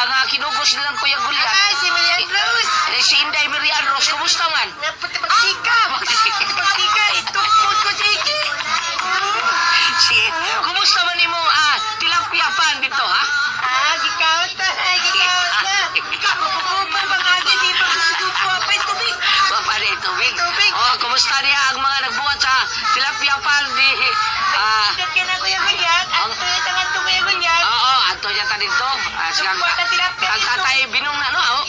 nga kinugos nilang Kuya Gulyat. Ay, si Marian Rose. Eh, si Inday Mirian Rose, kumusta man? Napagsika. Pagsika, itukmod ko, Jiki. Si, kumusta man imong tilapia pan dito, ha? Ah, gikaot na. Ay, gikaot na. Kukupa pa nga di pa kukupa pa yung tubig. Wa pa rin tubig. Tubig. Oh, kumusta niya ang mga nagbuhat sa tilapia pan di Indot ka na, Kuya Gulyat. At tuyo tangan to, Kuya Gulyat. Oo, ato niya ta dito. Ah, silang Nagbuhat ang tilapia ang dito. Tatay Binong na no, oh.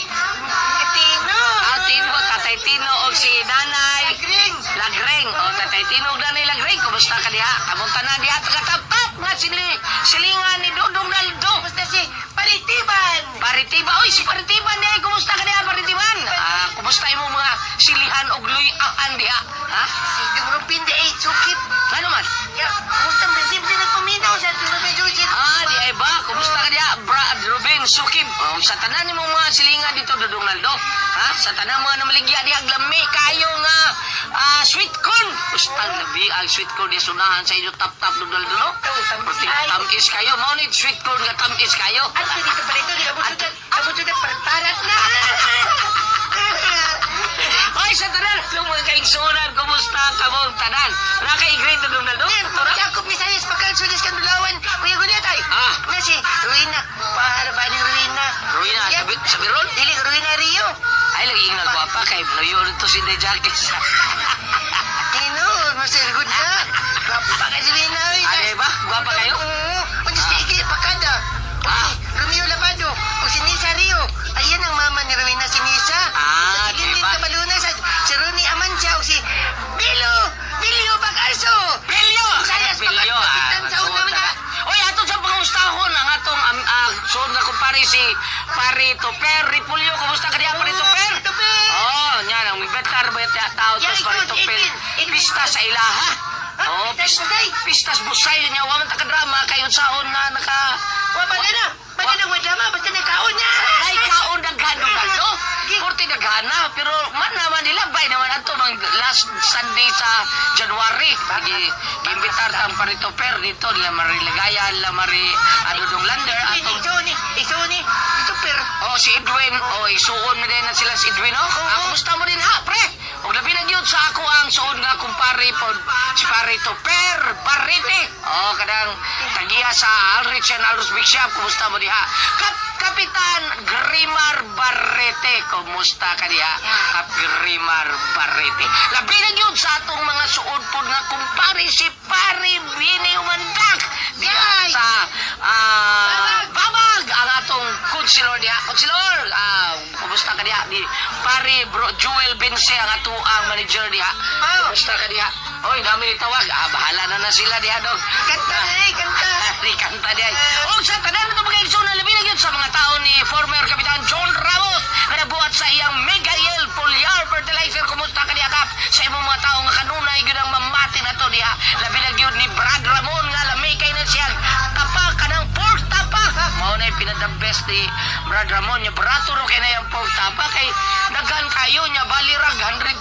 Tino. Ah, Tino, Tatay Tino og si Nanay Lagring. Lagreng. O, Tatay Tino og Nanay Lagreng, kumusta ka diha? Kamong tanan diha taga-taptap nga sili silingan ni Dudong Naldo. Kumusta si Paritiban? Paritiba, oy si Paritiban diha, kumusta ka diha Paritiban? Ah, kumusta imong mga silihan og luy-aan diha? Ha? Si Dumrupin de ay sukip. Ano man? Ya, kumusta ang simple nagpaminaw sa Dumrupin Sukip? Ah, di ay ba? Kumusta ka diha, Bra Ruben Sukib? Oh, sa tanan nimong mga silingan dito, Dudong Naldo. Ha? Sa tanan mga namaligya diha, lami kayo nga sweet corn. Basta labi ang sweet corn di sunahan sa inyo tap-tap, Dudong Naldo, no? Tamis Puting ay. tamis kayo. Mao ni sweet corn nga tamis kayo. Ano dito pa rito? Di abot na partarat na. Hoy, sa tanan, itong mga kaigsunan, kumusta ka mong tanan? Wala kay grade, Dudong Naldo? Tura? Jacob Misayas, pagkalsulis kan Dulawan. Kuya Gulyat ay. Ah. Na si Ruina. Para ba ni Ruina? Ruina, Yep. sabi, sabi ron? Dili, Ruina Rio. Ay, lagi nga gwapa kay Nuyo nito si De Jacques. Tino, masir good na. Gwapa ka si Ruina. Oy. Ay, ba? Gwapa kayo? Oo. Kung si Iki, pakada. Ah. Okay, Romeo Lavado. O si Nisa Rio. Ayan ang mama ni Rowena, si Nisa. Ah, sa si Linlin diba? Cabaluna, sa si Ronnie Amancia, o si Bilo! Bilio Bagarso! Pilyo! Sayas, Pilyo, pagkapitan sa una suot mga- na. Oy, ato sa pangustahon ang atong suod nga kumpare si Pare Toper Ripulyo. Kumusta ka diha, Pare Toper? Toper! Oh, nya nang betar ba yung tao Yeah, tos Pare ikaw, Toper. Edwin, Edwin. Pista sa ilaha. Ha? Oh, Pistas Busay? Pistas Busay nya wa man ta kadrama kayon saon nga naka Wa ba na? Ba na wa drama? Basta nagkaon na! Ay kaon daghan daghan. Kurti daghana pero man naman nila bay naman ato mang last Sunday sa January. Gi giimbitar tang Parito Per dito nila Mari Ligaya, nila Mari Adudong Lander Edwin, atong ikaw ni, ikaw ni, ito per. Oh, si Edwin, oh, isuon na din na sila si Edwin, oh. Ah, kumusta mo din ha, pre? Og labi na gyud sa ako ang suod nga kumpare pod si pare Toper Barrete. Oh, kadang tagiya sa Alrich and Alrich Big Shop, kumusta mo diha? Kapitan Grimar Barrete, kumusta ka diha? Kap Grimar Barrete. Labi na gyud sa atong mga suod pod nga kumpare si pare Bini Umandak diha Yay! sa Babag ang atong konsilor diha. Konsilor, kumusta ka diha? Di pare Bro Joel Bense ang ato ang manager diha. Oh. Kumusta ka diha? Oy, dami ni tawag. Ah, bahala na na sila diha dog. Kanta na eh, kanta. Di kanta diha. Og sa tanan na mga igsoon labi na gyud sa mga tao ni former Kapitan John Ramos nga nabuhat sa iyang Mega El Foliar Fertilizer. Kumusta ka diha kap? Sa imong mga tao nga kanunay gyud ang mamati na to diha. Labi na gyud ni Brad Ramon nga lami kay na siya tapa kanang pork tapa. Mao na pinaka best ni Brad Ramon nya barato ro kay na yung pork tapa kay daghan kayo nya balirag 120.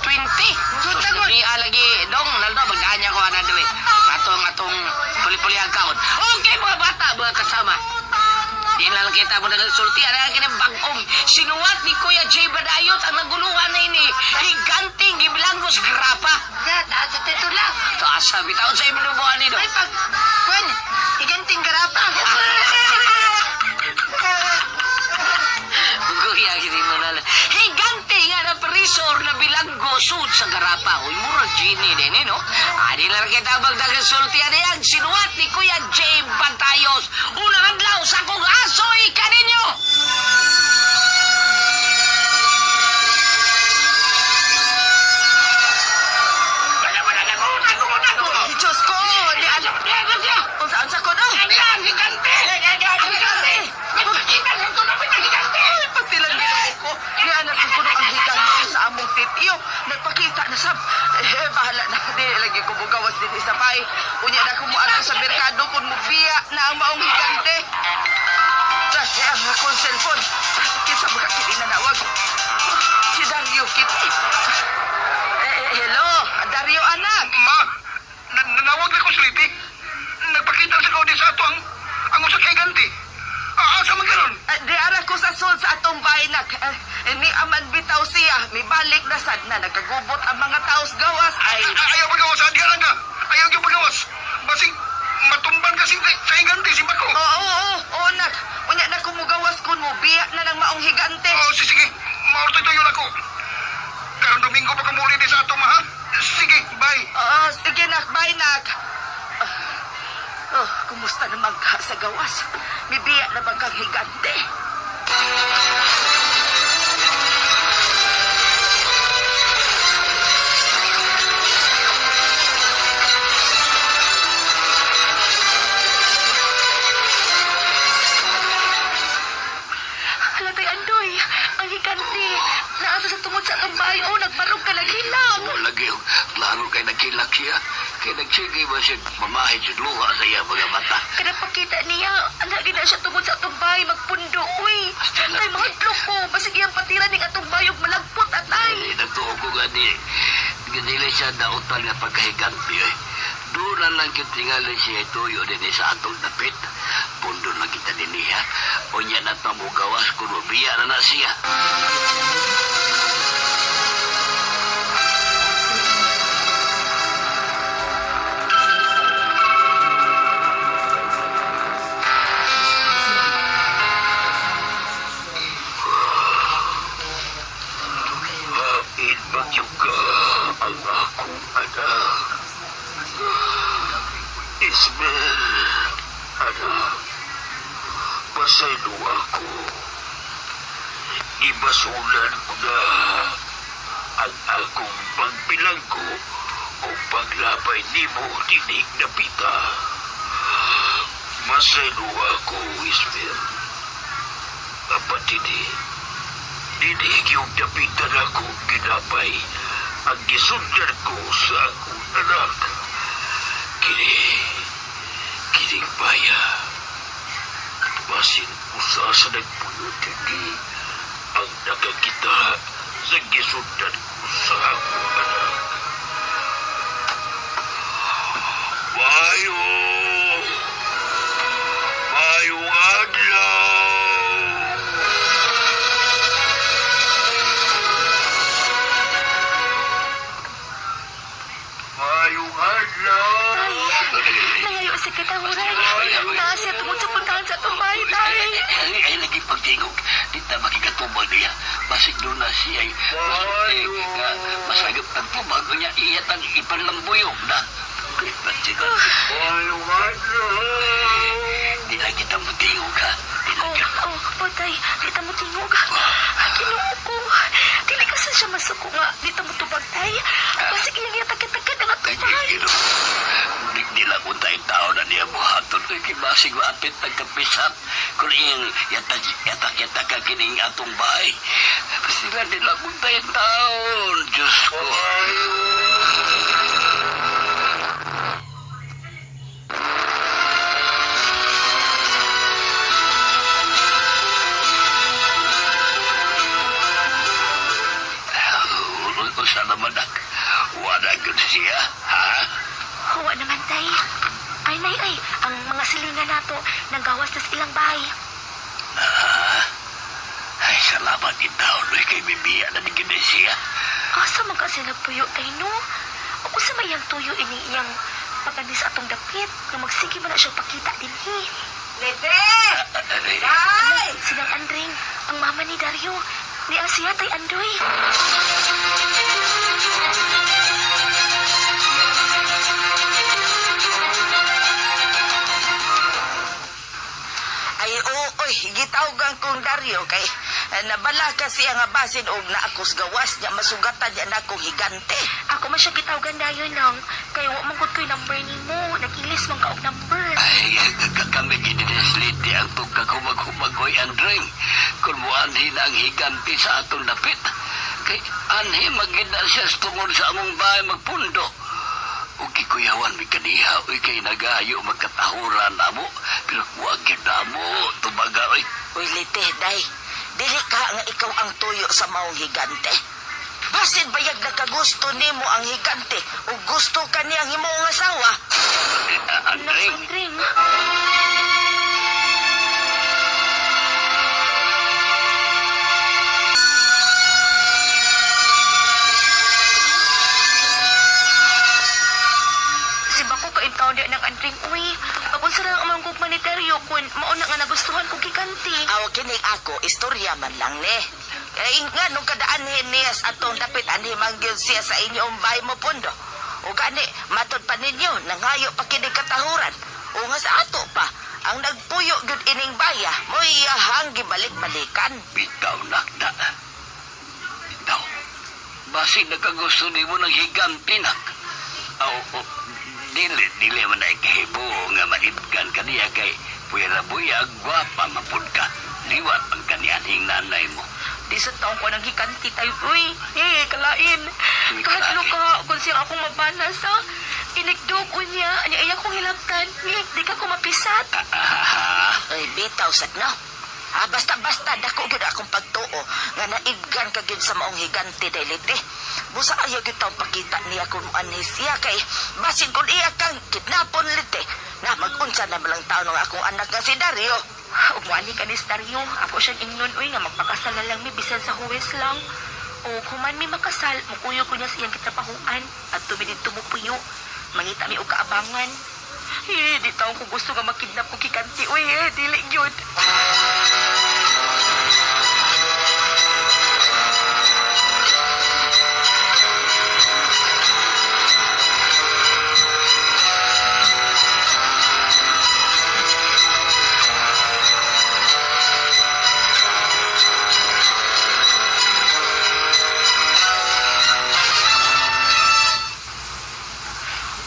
Suta ko. Ni lagi dong naldo magdaan niya ko ana dili. Atong atong puli-puli ang kaon. Okay mga bata mga kasama. Di na lang kita mo nagsulti. Ano ang kinang bagong sinuwat ni Kuya Jay Badayot ang naguluhan na ini. Higanting gibilangos grapa. Gat, asa tito lang. So asa bitaw sa imong buwan ni Ay, pag, kwan, iganting garapa. Guya gini mo na lang. Higante nga na prisor na bilanggo sud sa garapa. Uy, murag genie din eh, no? Adi lang kita magdagang sulti. Ano yan? Sinuwat ni Kuya Jay Bantayos. Unang adlaw sa akong asoy kaninyo! Diyos ko, di alam. Unsa ko no? Pagsilang ginoo ko, ni anak ko kuno ang higante sa among sitio. Nagpakita na sab. Eh, bahala na. Di lagi ko bugawas din isa pay. Unya na ko moadto sa merkado kun mubiya na ang maong higante. Eh, ang akong cellphone. Kinsa ba ka kini nanawag? Si Dario Kitty. Eh, eh, hello, Dario anak. Ma, nanawag na ko sa lipi. Nagpakita sa kaudi sa ato ang usa kay ganti. Ah, asa man karon? Eh, di ara ko sa Bye, nak. Ni aman bitaw siya. Mibalik na sad na nagkagubot ang mga tao sa gawas. Ay, Ayaw pagawas, ha? Diyan ka. Ayaw yung pagawas. Basing matumban kasi sa higante, si Bako. Oo, oo, oo, oo, nak. Unya na kumugawas kun mo, biya na ng maong higante. Oo, sige. Maurto ito yun ako. Karon Domingo pa kamuli di sa ato, ma, ha? Sige, bye. Oo, sige nak, bye nak. Ah, Oh, kumusta naman ka sa gawas? Mibiya na bang kang higante? Hala tay Andoy, ang higante. Naasa sa tungod sa atong bahay, oh, nagbarog ka naghilang. Oh, lagi, klaro kay nagkilak siya. Kay nagsige ba siya mamahid sa luha sa iya mga mata. Kada pakita niya, ang lagi na siya tungod sa atong bahay, magpundo, uy. Tay, mahadlok ko, basig iyang patira ning atong bahay, ug malagpot atay. Ay, nagtuo ko nga ni, dili siya nautal nga pagkahiganti. Eh. Doon na lang kitingali siya ituyo din sa atong dapit. Pundo lang kita din niya. O niya na tamugawas kung mabiya na na siya. Hain magyug ka ang akong anak. Ismael, anak, pasaylo ako. Ibasulan ko na ang akong pagbilanggo o paglabay nimo dinig na pita. Masaylo ako, Ismael. Apat dini, Dinig yung dapitan ako ginapay ang gisundan ko sa akong anak. Kini, kining baya. Basin usa sa nagpuyo dini ang nakakita sa gisundan ko sa akong anak. Mayo! Mayong adlaw! Mayong adlaw! Tay, nangayo sa katahuran. Naa siya tungod sa puntahan sa atong bahay, tay. Ay, ay, lagi pagtingog. Di ta makikatubag niya. Basig doon na siya ay masulti nga masagap ang tubag niya. Iya tang ipanlambuyog na. Pagtingog. Mayong adlaw! Di na kita mutingog ha. Di na Oh, kita. oh, oh, tay, di ta mo tingog. Ay, Ginoo ko. Dili kasi siya masuko nga, di ta mo tubag, tay. Basig iyang yatakit-takit ang atong Ay, bahay. Ginoo. Di, di lang kung tayong tao na niya buhaton. Uy, kay basig maapit nagkapisat. Kung iyang yatak, yatak, yatak ka kining atong bahay. Sila di lang kung tayong taon. Diyos ko. Usa naman ak. Wala gyud siya, ha? Huwa naman, tay. Ay, nay, ay, ang mga silingan nato, nanggawas na sa ilang bahay. Ah, ay, salamat itaw, Luy, kay bibiya na ni gyud siya. Asa man kasi nagpuyo, tay, no? O sa may iyang tuyo ini iyang pag-anis atong dapit, nga magsige man na siya pakita din, hi. Lete! Aray, Ay! Silang Andring, ang mama ni Dario, ni Asiya tay Andoy. Ay, oo, oy, gitawgan kong Dario kay nabala kasi ang basin og naakos gawas niya masugatan niya na akong higante. Ako man siya gitawgan dayon nang kay wa man gud ko'y number nimo, nag-ilis man ka og number. Ay, kami ginisliti ang tugkag humag-humagoy, Andring. Kung muanhi na ang higanti sa atong dapit. Kay anhi magina siya sa tungod sa among bahay magpundo. O kikuyawan mi kaniha, uy kay nagayo magkatahuran amo. Pero wag yun na mo, tumaga, uy. Uy, Lete, day, dili ka nga ikaw ang tuyo sa maong higante. Basin bayag nakagusto nimo ang higante o gusto ka niyang imong asawa. Eh, Nang Andring, Andring. maniteryo kun mao na nga nagustuhan kong gikanti. Aw kini ako istorya man lang ni. Kay nga nung kadaanhin niya sa atong dapit anhi man gyud siya sa inyong bahay mo pundo. O gani matod pa ninyo nangayo pa kini katahuran. O nga sa ato pa ang nagpuyo gyud ining baya mo iyahang gibalik-balikan. Bitaw, nakda. Bitaw. Basig nagkagusto ni mo ng higanti, nak. Aw, oh, dili, dili man ay kahibo nga maibgan ka niya kay puwera buyag, gwapa mapud ka. Liwat ang kanianhing nanay mo. Di sa taong ko nang hikanti tayo. Uy, eh, kalain. Uy, Kahit kalain. luka, kung siya akong mabanas, ha? Inikdog ko niya, anya iya kong hilabtan. Eh, di ka kumapisat. Ah, Ay bitaw sad no. Ah, basta-basta dako gyud akong pagtuo nga naibgan ka gyud sa maong higante daylite. Busa ayaw gyud taong pakita niya kung anhi siya kay basin kun iya kang kidnapon lite. Na magunsa na malang taon ang akong anak nga si Dario. Ug moani ka ni Dario, ako siyang ingnon, uy, nga magpakasal na lang mi, bisan sa huwes lang. O human mi makasal, mukuyo ko niya sa iyang kitrabahuan at tumi didto mo puyo. Mangita mi og kaabangan. Eh, di taong ko gusto nga makidnap ko kikanti, uy, eh, dili gyud.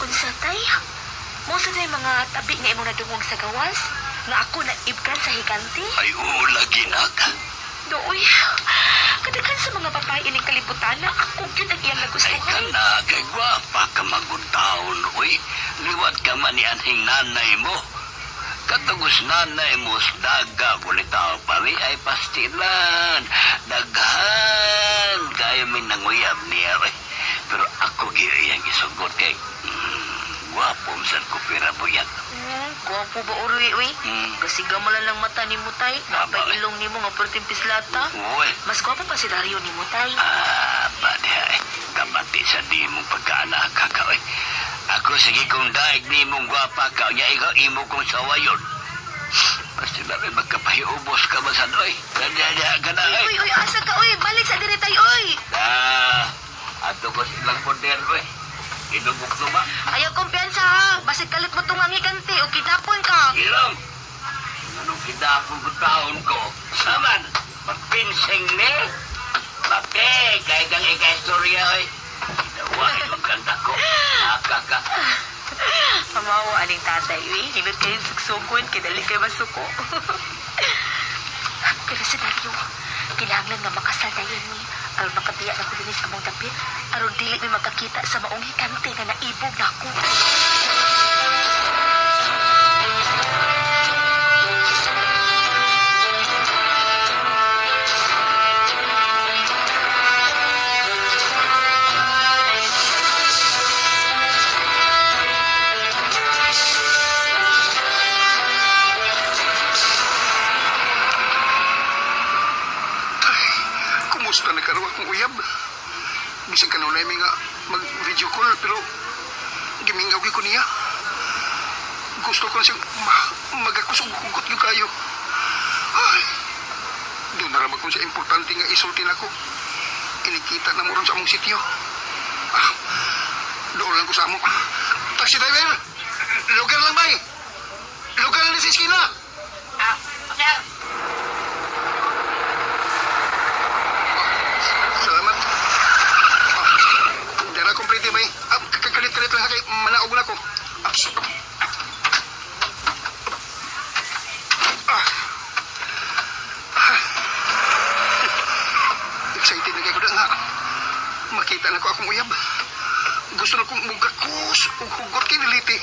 Unsa tay? Mo sa tay mga tabi nga imong nadungog sa gawas nga ako na ibkan sa higanti? ay oo, lagi, nak. Dooy. Kadaghan sa mga babae ining kalibutan na ako gyud ang iyang Ay nagustuhan. kana, kay gwapa ka maguntaon, uy. Liwat ka man ni anhing nanay mo. Katagos nanay mo sa daga, kulitaw pari ay pastilan. Daghan, kayo may nanguyab niya, uy. Pero ako giyang isugot kay, gwapo man ko pira buyag. Gwapo ba uroy uy? Kasiga mo lang lang mata ni Mutay. Tama, Napay eh. ilong nimo nga perting pislata. Uy, Mas gwapo pa si Dario ni Mutay. ah, pati ay, kabati sa di mong pagkaanak ka, uy. Ako sige kung daig ni mong gwapa ka, nya ikaw imo kong sawayon. Basta na rin magkapahiubos ka ba sa doy? Kanya ka na, Uy, ay. uy, uy, asa ka uy? Balik sa diri tay uy. Ah, ato ko silang poder, uy. Inubok ba? Ayaw kumpiyansa ha. Basig kalit mo tong ang higanti o kidnapon ka. Ilong! Anong kidapon ko taon ko? Saman, magpinsing ni? Bake, kaya kang ika-istorya, oy. Ginawa, ilong kanta ko. Akaka. Pamawa aning tatay, uy. Hinot kayo sugsukon, kay dali kayo masuko. Pero si Dario, kinahanglan nga makasal na yun ni. Aron makabiya na ko dinhi sa among dapit. Aron dili mi magkakita sa maong hikante nga naibog na ako. Ay, kumusta na karon akong uyab? Bisan kanunay mi nga mag-video call pero gimingaw gyud ko niya. Gusto ko na siyang magakusog hugot gyud kayo. Ay, doon na ramag kung sa importante nga isulti nako. Inikita na mo ron sa among sityo. Ah, doon lang ko sa amo. Taxi driver! Lugar lang bay! Lugar lang sa iskina! Ah, sir. Salamat. Ah, dara kompleto bay. Ah, kalit-kalit lang ha kay manaog na ko. Ah, ah. Ah. Excited na kay ko na nga. Makita na ko akong uyab. Gusto na kong mugakus ug hugot kay niliti.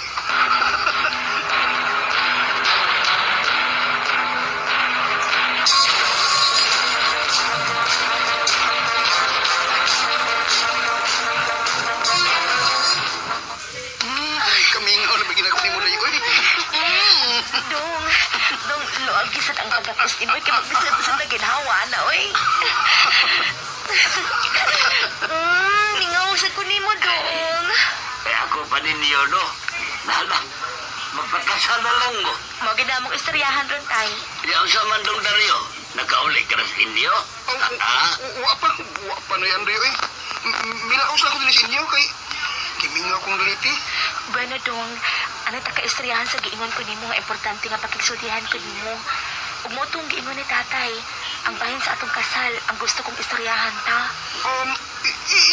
Kamingaw na ba ginagawa ni mo na yun? Uy. Dong, dong, luag gisad ang pagkakos ni Moy, kay magbisad-bisad na ginhawa na, oy. Mingaw sa ko nimo, dong. Eh, ako pa ninyo, no? Nala, Magpakasal na lang mo. Mao gid na among istoryahan ron tay. Di ang sa man dong Dario. Nakauli ka na sa inyo. Ha? Wa pa, wa pa na yan, Rio eh. Milaos lang ko din sa inyo kay gimingaw kong liti. Bueno dong, ano ta ka istoryahan sa giingon ko nimo nga importante nga pakigsultihan ko nimo. Ug mo tong giingon ni tatay, ang bahin sa atong kasal, ang gusto kong istoryahan ta.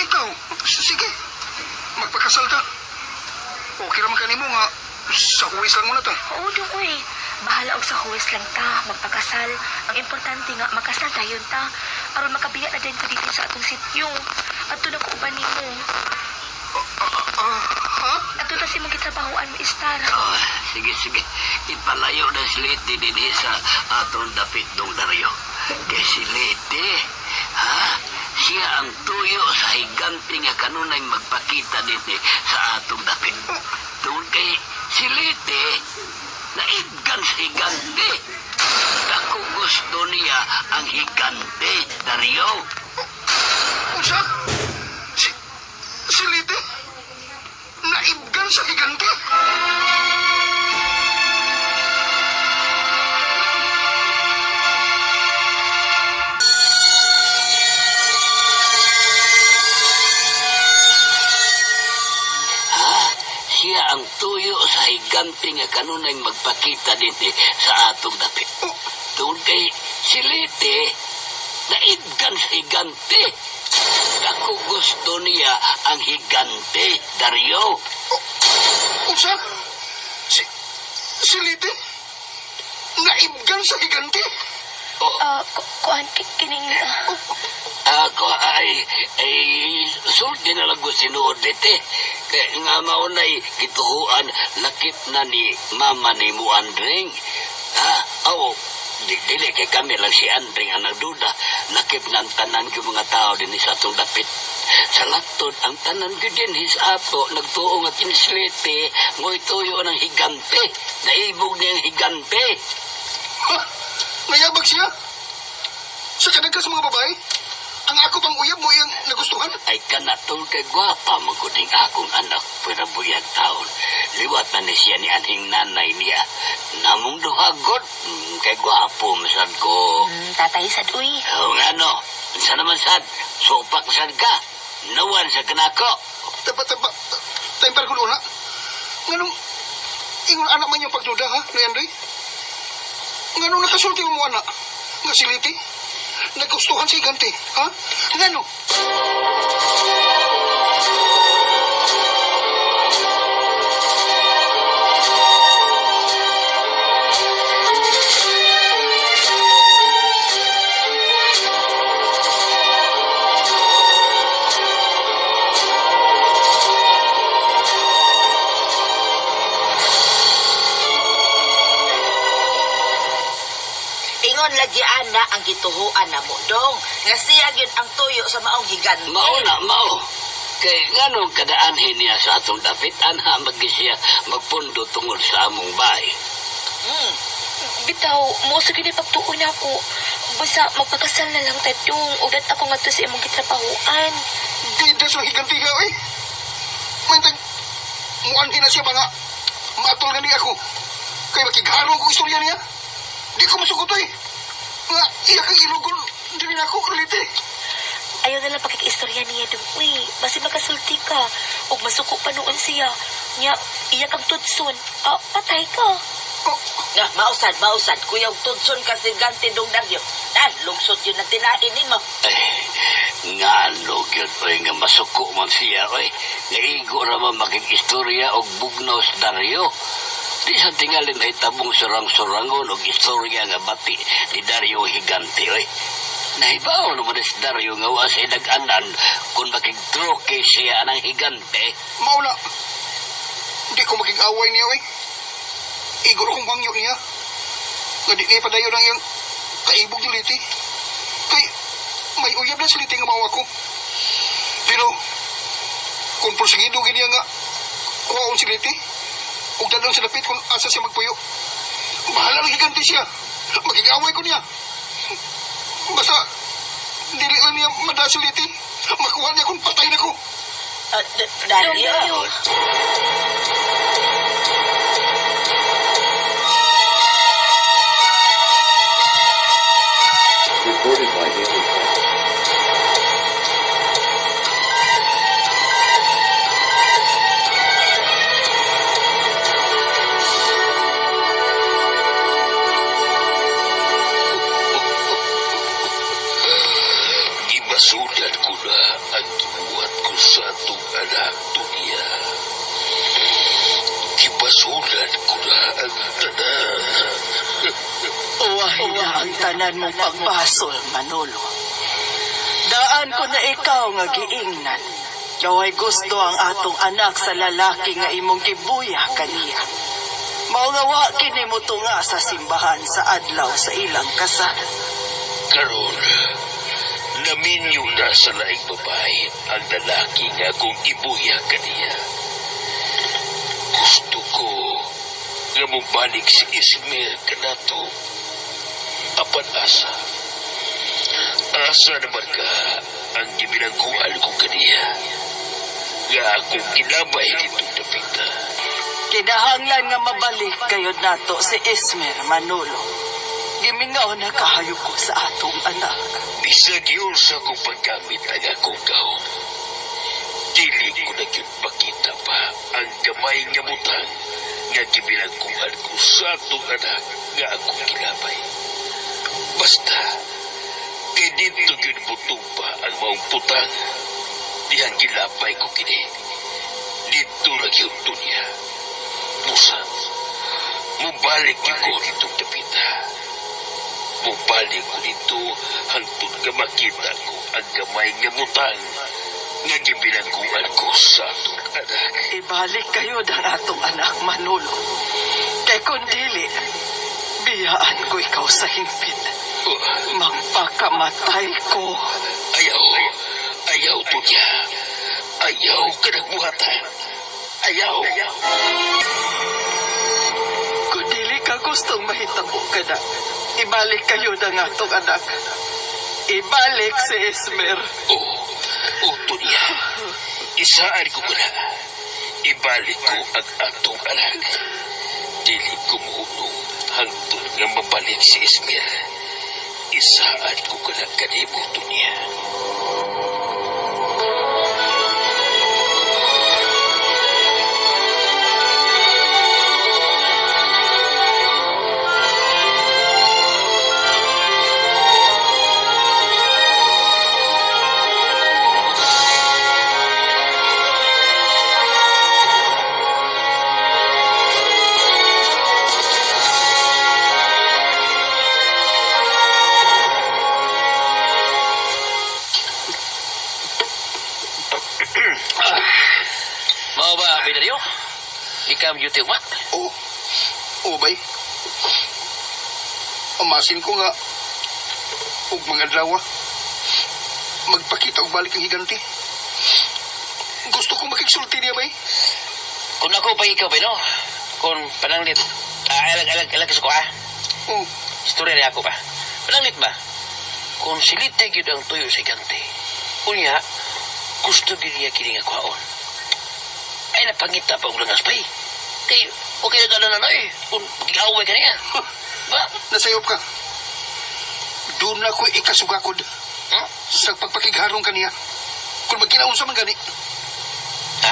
Ikaw, sige, magpakasal ta. Okay raman kanimo nga sa huwis lang muna ta. Oo dong uy, bahala og sa huwes lang ta, magpakasal. Ang importante nga makasal dayon ta aron makabiya na din ko dito sa atong sityo. Adto na ko uban nimo. Ah, ha? Adto ta sa imong gitrabahoan mo istar. Oh, sige, sige. Ipalayo na si Leti din sa atong dapit dong Dario. Kay si Leti, ha? Siya ang tuyo sa higante nga kanunay magpakita din sa atong dapit. Tungod kay si Leti, naibgan sa higante. Dako gusto niya ang higante, Dario. Unsa? Si Liti? Naibgan sa higante? Ha? Siya ang tuyo sa higante nga kanunay magpakita din sa atong dapit. Tungod kay si Leti, naibgan sa higante. Dako gusto niya ang higante, Dario. Unsa? Si Liti? Naibgan sa higante? Oh, Kuan kining ako ay, sulti na lang ko sinuod dito. Kaya nga maunay gituhuan lakip na ni mama ni mo Andring. Ha? Aw, dili kay kami lang si Andring ang nagduda. Lakip na ang tanan ko mga tao din sa atong dapit. Sa laktod, ang tanan ko din his ato, nagtuo nga kinslete, mo'y tuyo ng higante. Naibog niya ang higante. Ha? Nayabag siya? Sa kadagka sa mga babae? Ang ako pang uyab mo iyang nagustuhan? Ay kanatol kay gwapa maguding akong anak pwera buyag taon. Liwat na ni siya ni anhing nanay niya. Namong duhagot, kay gwapo masad ko. Tatay sad uy. O nga no, unsa naman sad, supak sad ka. Nawan sa kanako. Tapa, tapa, tayo ko una. Nganong, ingon anak man yung pagduda, ha, Leandre? Nganong nakasulti mo anak? Nga siliti? Nagustuhan si higante, ha? Ngano? Ingon lagi ana ang gituhuan na mo dong. Nga siya gyud ang tuyo sa maong higante. Mao na, mao. Kay nganong kadaanhin niya sa atong dapit, anha magi siya magpundo tungod sa among bahay. Mm. Bitaw, mo sa gini pagtuon ako. Basta magpakasal na lang tadong ugat ako ngadto sa imong gitrabahoan. Bida sa higante ka, eh. Mantag, muanhin na siya ba nga? Maatol na niya ako. Kay makigharong ko istorya niya. Di ko masugot, eh. Nga, iya kang ilugol. Dili na ako, liti. Ayaw na lang pakikistorya niya dong. Uy, basi makasulti ka. Ug masuko pa noon siya. Nya, iya kang tutson. Ah, patay ka. Oh, Nga, mausad, mausad. Kuya, og tudson ka si higante dong Dario. Ah, lungsod yun ang tinain nimo. Ay, ngano gyud oy nga masuko man siya oy. Naigo ra man makig-istorya og bugnaw sa Dario. Di sa tingali mahitabong surang-surangon og istorya nga bati ni Dario Higante oy. Nahibaw naman si Dario nga wa sa nag-anan kung makigtroke siya anang higante. Mauna. Di ko magig-away niya, eh. Igor kong wangyo niya. Nga di niya padayon ang iyang kaibog ni Liti. Kay may uyab na si Liti nga mawa ko. Pero, kung porsigido gini nga kuhaon si Liti, ug dadon sa dapit kung asa siya magpuyo. Bahala lang higante siya. Magig-away ko niya. Basta, dili lang niya mada si Liti. Makuha niya kung patay na ko. Dario. Dario. Recorded by Daily Press. Gibasudan ko na ang gibuhat ko sa atong anak, Tunya. Gibasudan ko na ang tanan. Uwahin na ang tanan mong pagbasol, Manolo. Daan ko na ikaw nga giingnan. Kaway gusto ang atong anak sa lalaki nga imong gibuya kaniya. Mao nga wa kini mo tunga sa simbahan sa adlaw sa ilang kasal. Karon, naminyo na sa laing babae ang lalaki nga akong gibuya kaniya. Gusto ko nga mobalik si Ismael kanato. Apan asa. Asa naman ka ang gibinaguan ko kaniya. Nga akong ginamay ditong dapita. Kinahanglan nga mabalik kayod nato si Ismer, Manolo. Gimingaw na kahayo ko sa atong anak. Bisag yun sa akong paggamit ang akong gahom. Dili ko na gyud makita pa ang gamay nga butang nga gibilangkuan ko sa atong anak nga akong gilabay. Basta, kay dito gyud mutumba ang maong putang. Dihang gilabay ko kini. Dito na gyud to niya. Musa, mubalik gyud ko ditong dapita. Mubalik ko dito hangtod nga makita ko ang gamay nga butang nga gibilangkuan ko sa atong anak. Ibalik kayo ang atong anak, Manolo. Kay kung dili, biyaan ko ikaw sa hingpit. Oh, Magpakamatay ko. ayaw, ayaw to niya. Ayaw ka nagbuhata. Ayaw. Kung dili ka gustong mahitabo ka na, ibalik kayo ng atong anak. Ibalik si Esmer. Oh, oh, Tunya. Isaan ko na. Ibalik ko ang atong anak. Dili ko muhunong hangtod nga mabalik si Esmer. Isaan ko ka na kanimo, Tunya. Mao ba, Bidario? Ikaw ang duty what? Oo. Oo, bay. Amasin ko nga og mga adlaw magpakita og balik ang higante. Gusto kong makigsulti niya, bay. Kung ako pa ikaw ba, no? Kung pananglit, alag, alag, alag sa ko, ah. Oh, Istorya niya ako ba? Pananglit ba? Kung silite gyud ang tuyo sa higante, unya, gusto gyud niya kini nga kuhaon. Ay, napangita pa og langas pa, eh. Kay, okay na ka na na, eh. Kung giaway ka niya. Ba? nasayop ka. Doon na ko ikasugakod Hmm? sa pagpakigharong kaniya. Kung magkinaunsa man gani, Ha?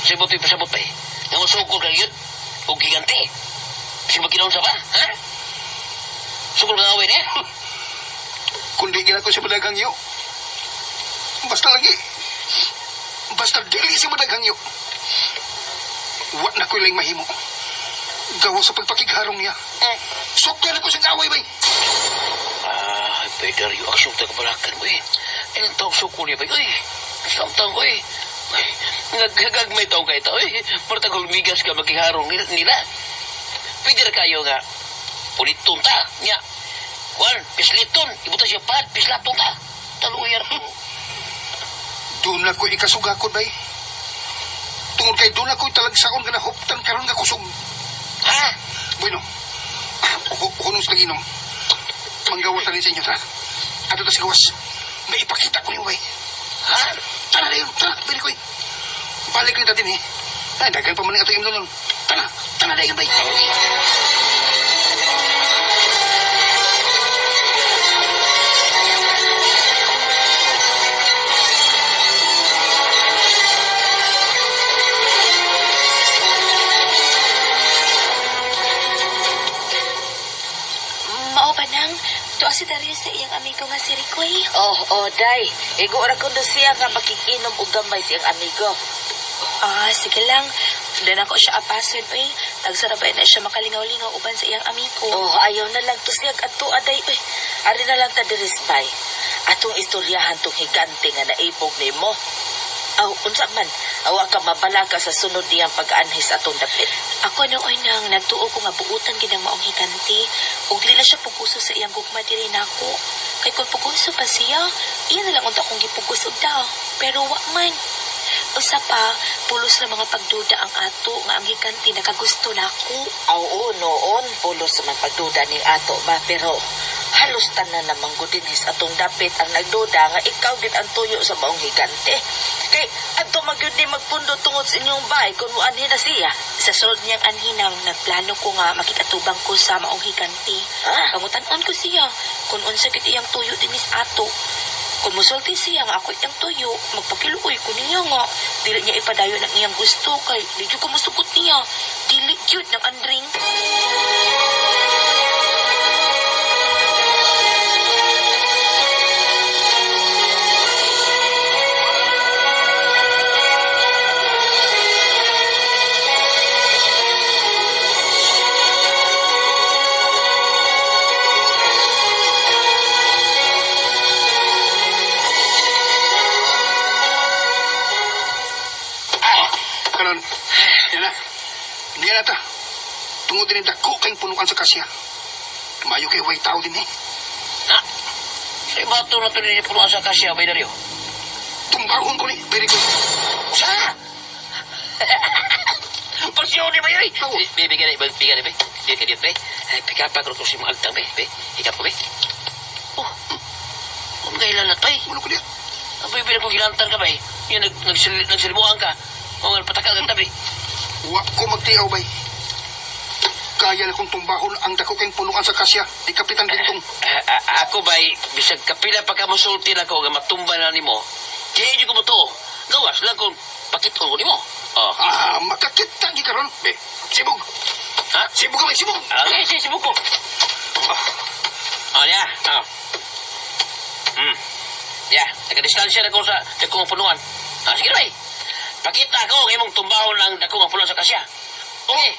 Sibot pa pasabot pa eh. Nga musukol ka yun, o gigante. Sibot kinaunsa pa, ha? Sukol ka away niya? kundi gina ko siya madaghang yo. Basta lagi. Basta dili siya madaghang yo. Wa na ko'y laing mahimo. Gawa sa pagpakigharong niya. Sukyan ako siyang away, bay. Ah, better yung aksyon ta kabalakan mo eh. Ay, ang taong sukol niya ba? Uy, samtang ko eh. Ay, nagagagmay taong kayo tao eh. Martag hulmigas ka magkiharong nila. Pwede ra kayo nga. Puliton ta. Nya. Juan, pisliton. Ibuta siya pad, pislaton ta. Taluyar ko. Doon na ko ikasugakod, bay. Tungod kay doon ako talagsaon nga nahuptan karon nga kusog. Ha? Bueno, hunong sa ginom. Manggawas na rin sa inyo, tara. Ato ta sa gawas. May ipakita ko niyo, bay. Ha? Tara na yun, tara, balik ko eh. Balik rin natin eh. Ay, daghan pa man ang atong imnon. Tara, tara na yun, bay. Adto si Dario sa iyang amigo nga si Ricoy. Oh, oh, day. Igo ra kundo siya nga makikinom og gamay siyang amigo. Ah, sige lang. Dan ako siya apason, uy. Tagsarabay na siya makalingaw-lingaw uban sa iyang amigo. Oh, ayaw na lang to siya adto aday uy. Ari na lang ta diri bay. Atong istoryahan tong higante nga naibog nimo. Aw, unsa man, awa ka mabalaka sa sunod niyang pag-anhis atong dapit. Ako nooy nang nagtuo ko nga buutan gid ang maong higanti. Ug dili na siya puguso sa iyang gugma diri nako. Kay kung puguso pa siya, iya na lang unta akong gipugos og daw. Pero wa man. Usa pa, pulos na mga pagduda ang ato nga ang higanti nakagusto nako. Oo, noon, pulos man pagduda ning ato ba, pero halos tanan namang gudinhis atong dapit ang nagduda nga ikaw gid ang tuyo sa maong higante. Kay adto magyud ni magpundo tungod sa inyong bay kung muanhi na siya. Sa sunod niyang anhinang, nagplano ko nga makikatubang ko sa maong higanti. Ah? Pangutan-on ko siya kung unsa gid iyang tuyo dinis ato. Kung musulti siya nga ako iyang tuyo, magpakiluoy ko niya nga. Dili niya ipadayon ang iyang gusto kay di jud ko musugot niya. Dili gyud ng andring. Karon, yan na. Niya na ta. Tungod din dako kayong punukan sa kasya. Mayo kay way tao din eh. Ha? Sa ibato na ito ninyo punuan sa kasya, Bay Dario. Tumbahon ko ni, very good. Usa! Pasyon ni Bay, oy! Ako. Bigyan ni, bigyan ni, bay. Bigyan ka dito, bay. Ay, pikapa ko ito si mga agtang, bay. Bay, hikap ko, bay. Oh, kung kailan na to, eh. Ano ko niya? Ang bibilang ko gilantan ka, bay. Yung nagsilimuan ka. O nga, patakal kang tabi. Wa ko magtiaw bay. Kaya na kong tumbahon ang dako kayong punukan sa kasya. Di Kapitan Bintong. Ako, bay, bisag kapila pa ka mosulti na ko, nga matumba na nimo. Kaya ko mo to. Gawas lang kung pakitol ko nimo. Oh. Ah, makakita gi karon. Be, sibog. Ha? Sibog ka bay, sibog. Okay, sige, sibog ko. Oh, niya. Oh. Ya, taga-distansya na ko sa dakong punuan. Ah, sige na, bay. Pakita ko ang imong tumbahon ang dakong punuan sa kasya. Okay.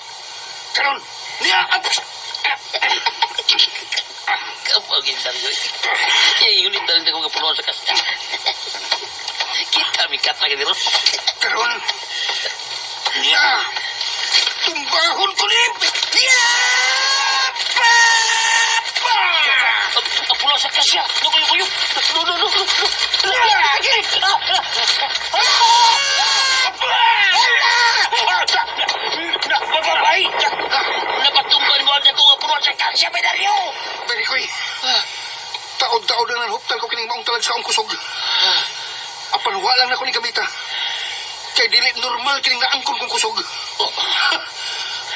Karon. Niya apas. Kapag indang yun. Kaya yun indang dakong punuan sa kasya. Kita mi kata ka dito. Karon. Niya. Tumbahon ko ni. Niya! Pa! Pa! Ang punuan sa kasya. No, kuyo, kuyo. No, no, no, no, no. Babay! Napatumban mo ang dakong punuan sa kasya, Bedario! Very koy. Taod-taod na nanhuptal ko kining maong talag sa akong kusog. Apan wala na ko ni gamita. Kay dili normal kining naangkon kong kusog.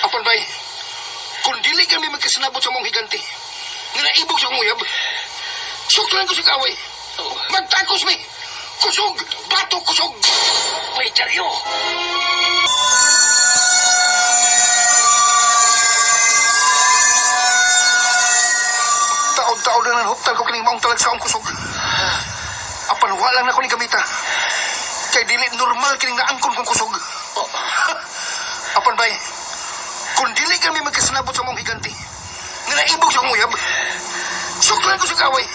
Apan bay, kung dili kami magkasinabot sa mong higanti, nga naibog sa akong uyab, suklan ko sa kaaway. Magtakos mi! Kusog! Bato kusog! Bedario! Taod-taod na nanhuptal ko kining maong talag sa akong kusog. Apan wala na ko ni gamita. Kay dili normal kining naangkon kong kusog. Apan bay, kung dili kami magkasinabot sa mong higanti, nga naibog sa akong uyab, suklan ko sa kaaway.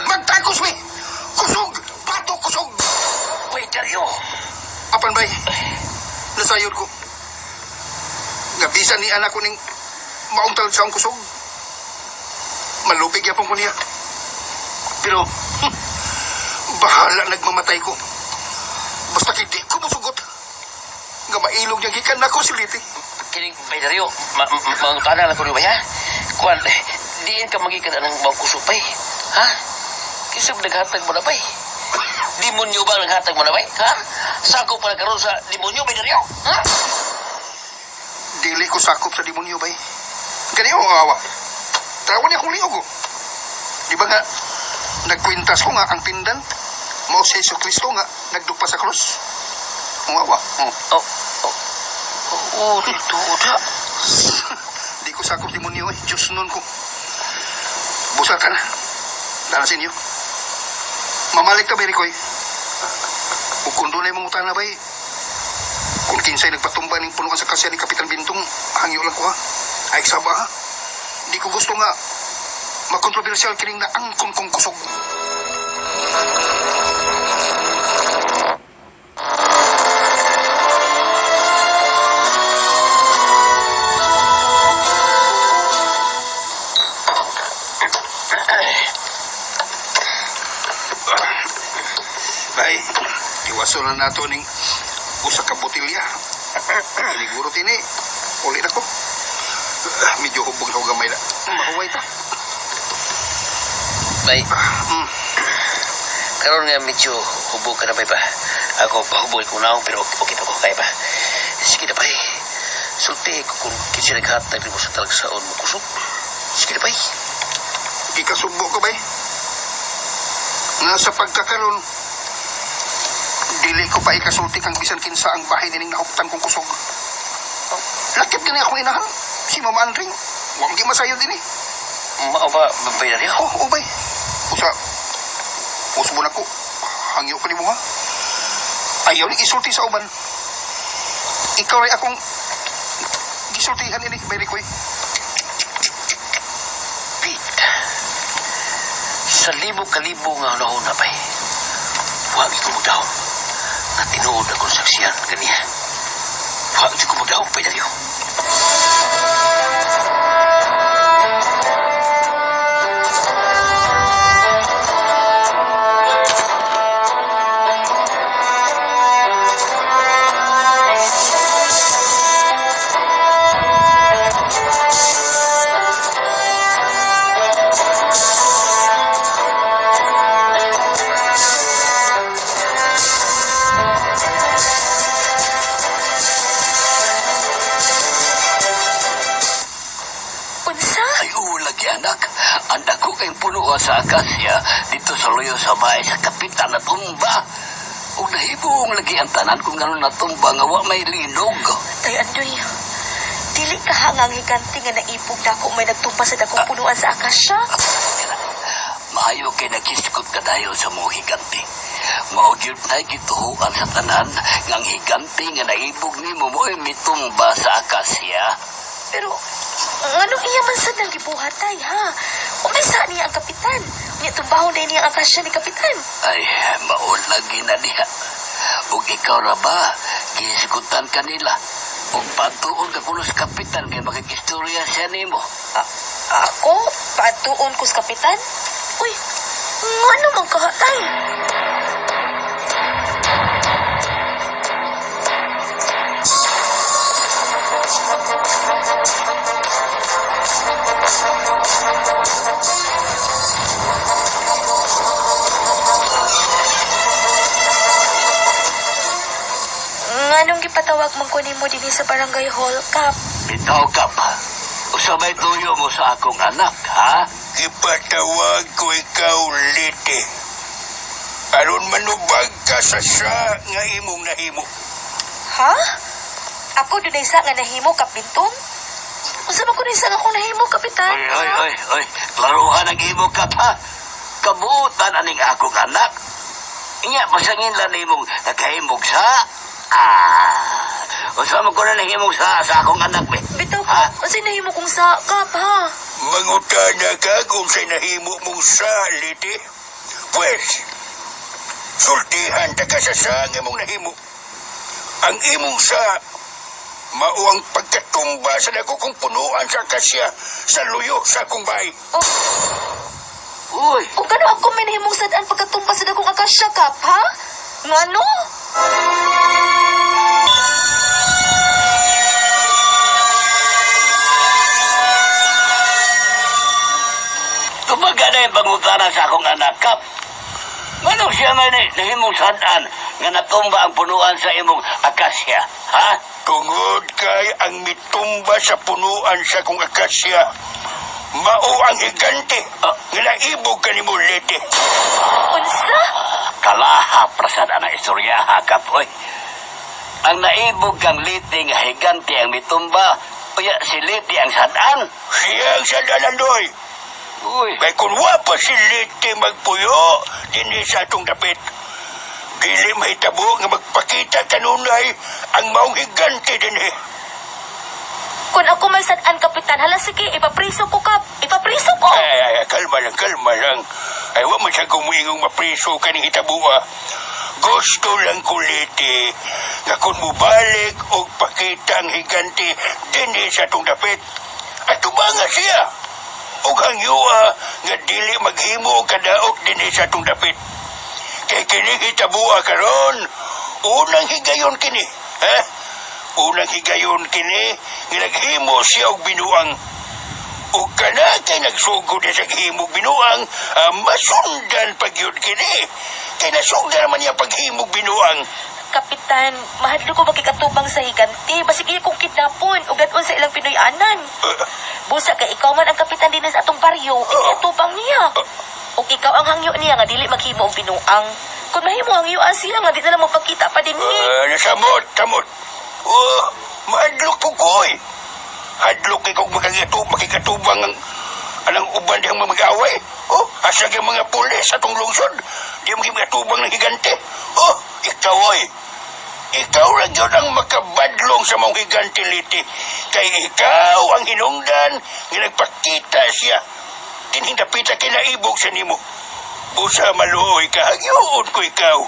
Magtakos mi! Kusog! Bato kusog! Bedario! Apan bay, nasayod ko. Nga bisan ni anak ko ning maong talag sa akong kusog. Malupig yapon ko niya. Pero, bahala nagmamatay ko. Basta kay di ko musugot. Nga mailog niya gikan nako si Liti. Kining Bedario, mangutana lang ko niyo ba, ha? Kuan, diin ka magikan ng mga kusog, bay. Ha? Kinsa ba naghatag mo na, bay? Demonyo ba naghatag mo na, bay? Ha? Sako pala karon sa demonyo, Bedario? Ha? Dili ko sakop sa demonyo bay. Gani mo awa. Tawa niya akong liog ko. Di ba nga, nagkwintas ko nga ang pindan. Mao si Jesu Kristo nga nagdupa sa krus. Ang awa. Oh. Oh, oh. Oh, dito, da. Di ko sakop demonyo eh. Diyos nun ko. Busa ka na. Dara sa inyo. Mamalik ka, Berikoy. Ug kung dunay mong utana bay, kung kinsay nagpatumba ning punuan sa kasya ni Kapitan Bintong, hangyo lang ko ha. Ay saba ha. Di ko gusto nga makontrobersyal kining naangkon kong kusog. Bay, iwaso na nato ning usa ka botelya. Iniguro tini. Uli na ko. Medyo hubog na ko gamay na. Mahuway ta. Bay, karon nga medyo hubog ka na bay ba? Ako pahubog ko na pero okay pa ko kaya ba? Sige na bay. Sulti ko kung kinsa naghatag nimo sa talagsaon mo kusog. Sige na bay. Ikasubo ko bay. Nga sa pagkakaron, dili ko pa ikasulti kang bisan kinsa ang bahay nining nahuptan kong kusog. Lakip gani akong inahan. Si Mama Andring. Wa man masayo din eh. Mao ba bay na niyo? Oh, ubay. Usa, usbo na ko. Hangyo ko nimo ha. Ayaw ni isulti sa uban. Ikaw ray akong gisultihan ini, Mary Koy. Pete. Sa libo-kalibo nga hunahuna na bay. Wa gyud ko magdahom. Nga tinuod akong saksiyan ganiya. Wa gyud ko magdahom bay na niyo. Unsa? Ay, oo, lagi anak. Ang dako kayong puno sa akasya dito sa luyo sa bahay sa kapitan na tumba. Ug nahibong lagi ang tanan kung gano'n natumba nga wa may linog. Tay Andoy, dili ka hangang higante nga naipog dako may nagtumba sa dakong punuan sa akasya. Maayo kay nakiskot ka dayon sa mga higante. Mao gyud na gituhuan sa tanan nga ang higante nga naibog nimo mo'y mitumba sa akasya. Pero, anong iya man sad nang gibuhat tay, ha? Umay sa niya ang kapitan. Unya tumbahon na niya ang akasya ni kapitan. Ay, mao lagi na diha. Ug ikaw ra ba, gisigutan kanila. Ug patuon ka kuno sa kapitan kay makikistorya siya nimo. Ako? Paatuon ko sa kapitan? Uy, ngano man ka, tay? Nganong gipatawag man ko nimo dinhi sa barangay hall, Kap? Bitaw ka pa. Usa may tuyo mo sa akong anak, ha? Ipatawag ko ikaw, Liti. Aron manubag ka sa siya nga imong nahimo. Ha? Ako dunay sa nga nahimo, Kapitong? Unsa man ko sa nga akong nahimo, Kapitan? Oy, oy, oy, oy. Klaruhan ang imo ka pa. Kabutan aning akong anak. Inya, pasangin lang imong nakahimog sa... Ah, usa man ko na nahimog sa akong anak, be. Bitaw Ha? ka, unsay nahimo kong sa, Kap, ha? Mangutana ka kung sa nahimo mong sa, Liti. Pwes, sultihan ta ka sa sa nga imong nahimo. Ang imong sa, mao ang pagkatumba sa dako kong punuan sa akasya sa luyo sa akong bahay. Uy, O gano ako may nahimong sad-an pagkatumba sa dakong akasya, Kap, ha? Ngano? tumaga na yung pangutana sa akong anak, Kap. Manong siya may nahimong sadaan nga natumba ang punuan sa imong akasya, ha? Tungod kay ang mitumba sa punuan sa akong akasya, mao ang higante nga naibog kanimo, Liti. Unsa? Kalaha prasad ang istorya, ha, Kap, oy. Ang naibog kang liti nga higante ang mitumba, uya si liti ang sadaan. Siya ang sadalan doy. Uy. Kay kung wa pa si Liti magpuyo, dinhi sa atong dapit. Dili mahitabo nga magpakita kanunay ang maong higante dinhi. Kung ako may sad-an, Kapitan, hala sige, ipapriso ko, Kap. Ipapriso ko. Ay, ay, ay, kalma lang, kalma lang. Ay, wa man siya gumuingong mapriso kaning hitabua. Gusto lang ko, Liti, nga kung mubalik og pakita ang higante dinhi sa atong dapit, at tumanga siya. Og hangyua nga dili maghimo og kadaot dinhi sa atong dapit. Kay kini hitabua karon, unang higayon kini. Ha? Unang higayon kini nga naghimo siya og binuang. Ug kana kay nagsugod na sa himog binuang, masundan pag yun kini. Kay nasugdan naman niya paghimog binuang. Kapitan, mahadlo ko makikatubang sa higanti. Basig iya kong kidnapon o gadon sa ilang Pinoy-anan. Busa kay ikaw man ang kapitan din sa atong baryo, ikatubang niya. O ikaw ang hangyo niya nga dili maghimo og binuang. Kung mahimo hangyoan siya nga di na lang magpakita pa din ni. Nasamot, samot. Oh, mahadlok po ko eh. Hadlok kay kog makikatubang ang anang uban diyang mga mag-away. Oh, asag yung mga pulis sa atong lungsod. Di mo makikatubang ng higante. Oh, ikaw oy. Ikaw lang yun ang makabadlong sa mong higante, Liti. Kay ikaw ang hinungdan nga nagpakita siya. Dinhing dapita kinaibog sa nimo. Busa maluoy ka, hangyoon ko ikaw.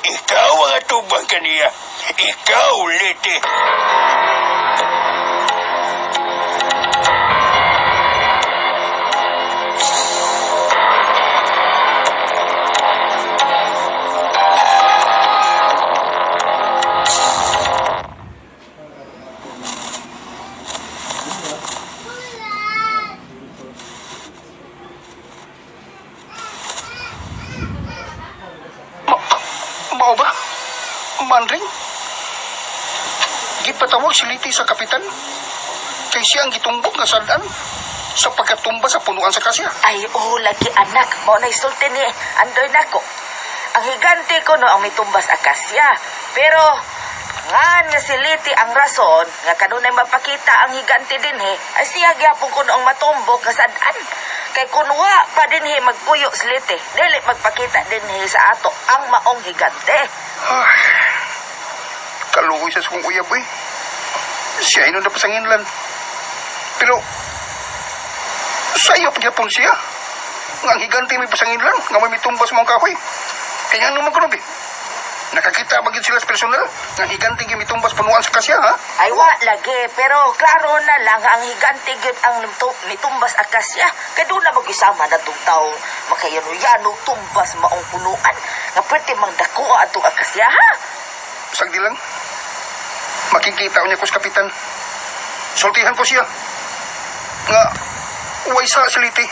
Ikaw ang atubang kaniya. Ikaw, Liti. Mao ba? Manring? Gipatawag si Liti sa kapitan. Kay siya ang gitumbok nga sad-an sa pagkatumba sa punuan sa kasya. Ay, oh, lagi anak. Mao na isulti ni Andoy nako. Ang higante ko no ang mitumbas akasya. Pero ngan nga si Liti ang rason nga kanunay mapakita ang higante dinhi ay siya gyapon kuno ang matumbok nga sad-an. Kay kunwa pa dinhi magpuyo si Liti, dili magpakita dinhi sa ato ang maong higante. Ay, kaluoy sa sukong uyab eh. Siya inon na pasanginlan. Pero, sa iyo pagyapon siya. Nga ang higante may pasanginlan, nga may mitumbas mong kahoy. Kaya nga naman kuno eh. Nakakita ba gyud sila sa personal? Nga ang higante gyud mitumbas punuan sa kasya, ha? Ay wa lagi, pero klaro na lang ang higante gyud ang nitumbas akasya. Kay doon na mag-isama na tong taong makayano-yano tumbas maong punuan. Nga pwede mang dakuha atong akasya, ha? Sagdi lang. Makikita niya ko sa kapitan. Sultihan ko siya. Nga, uway sa siliti.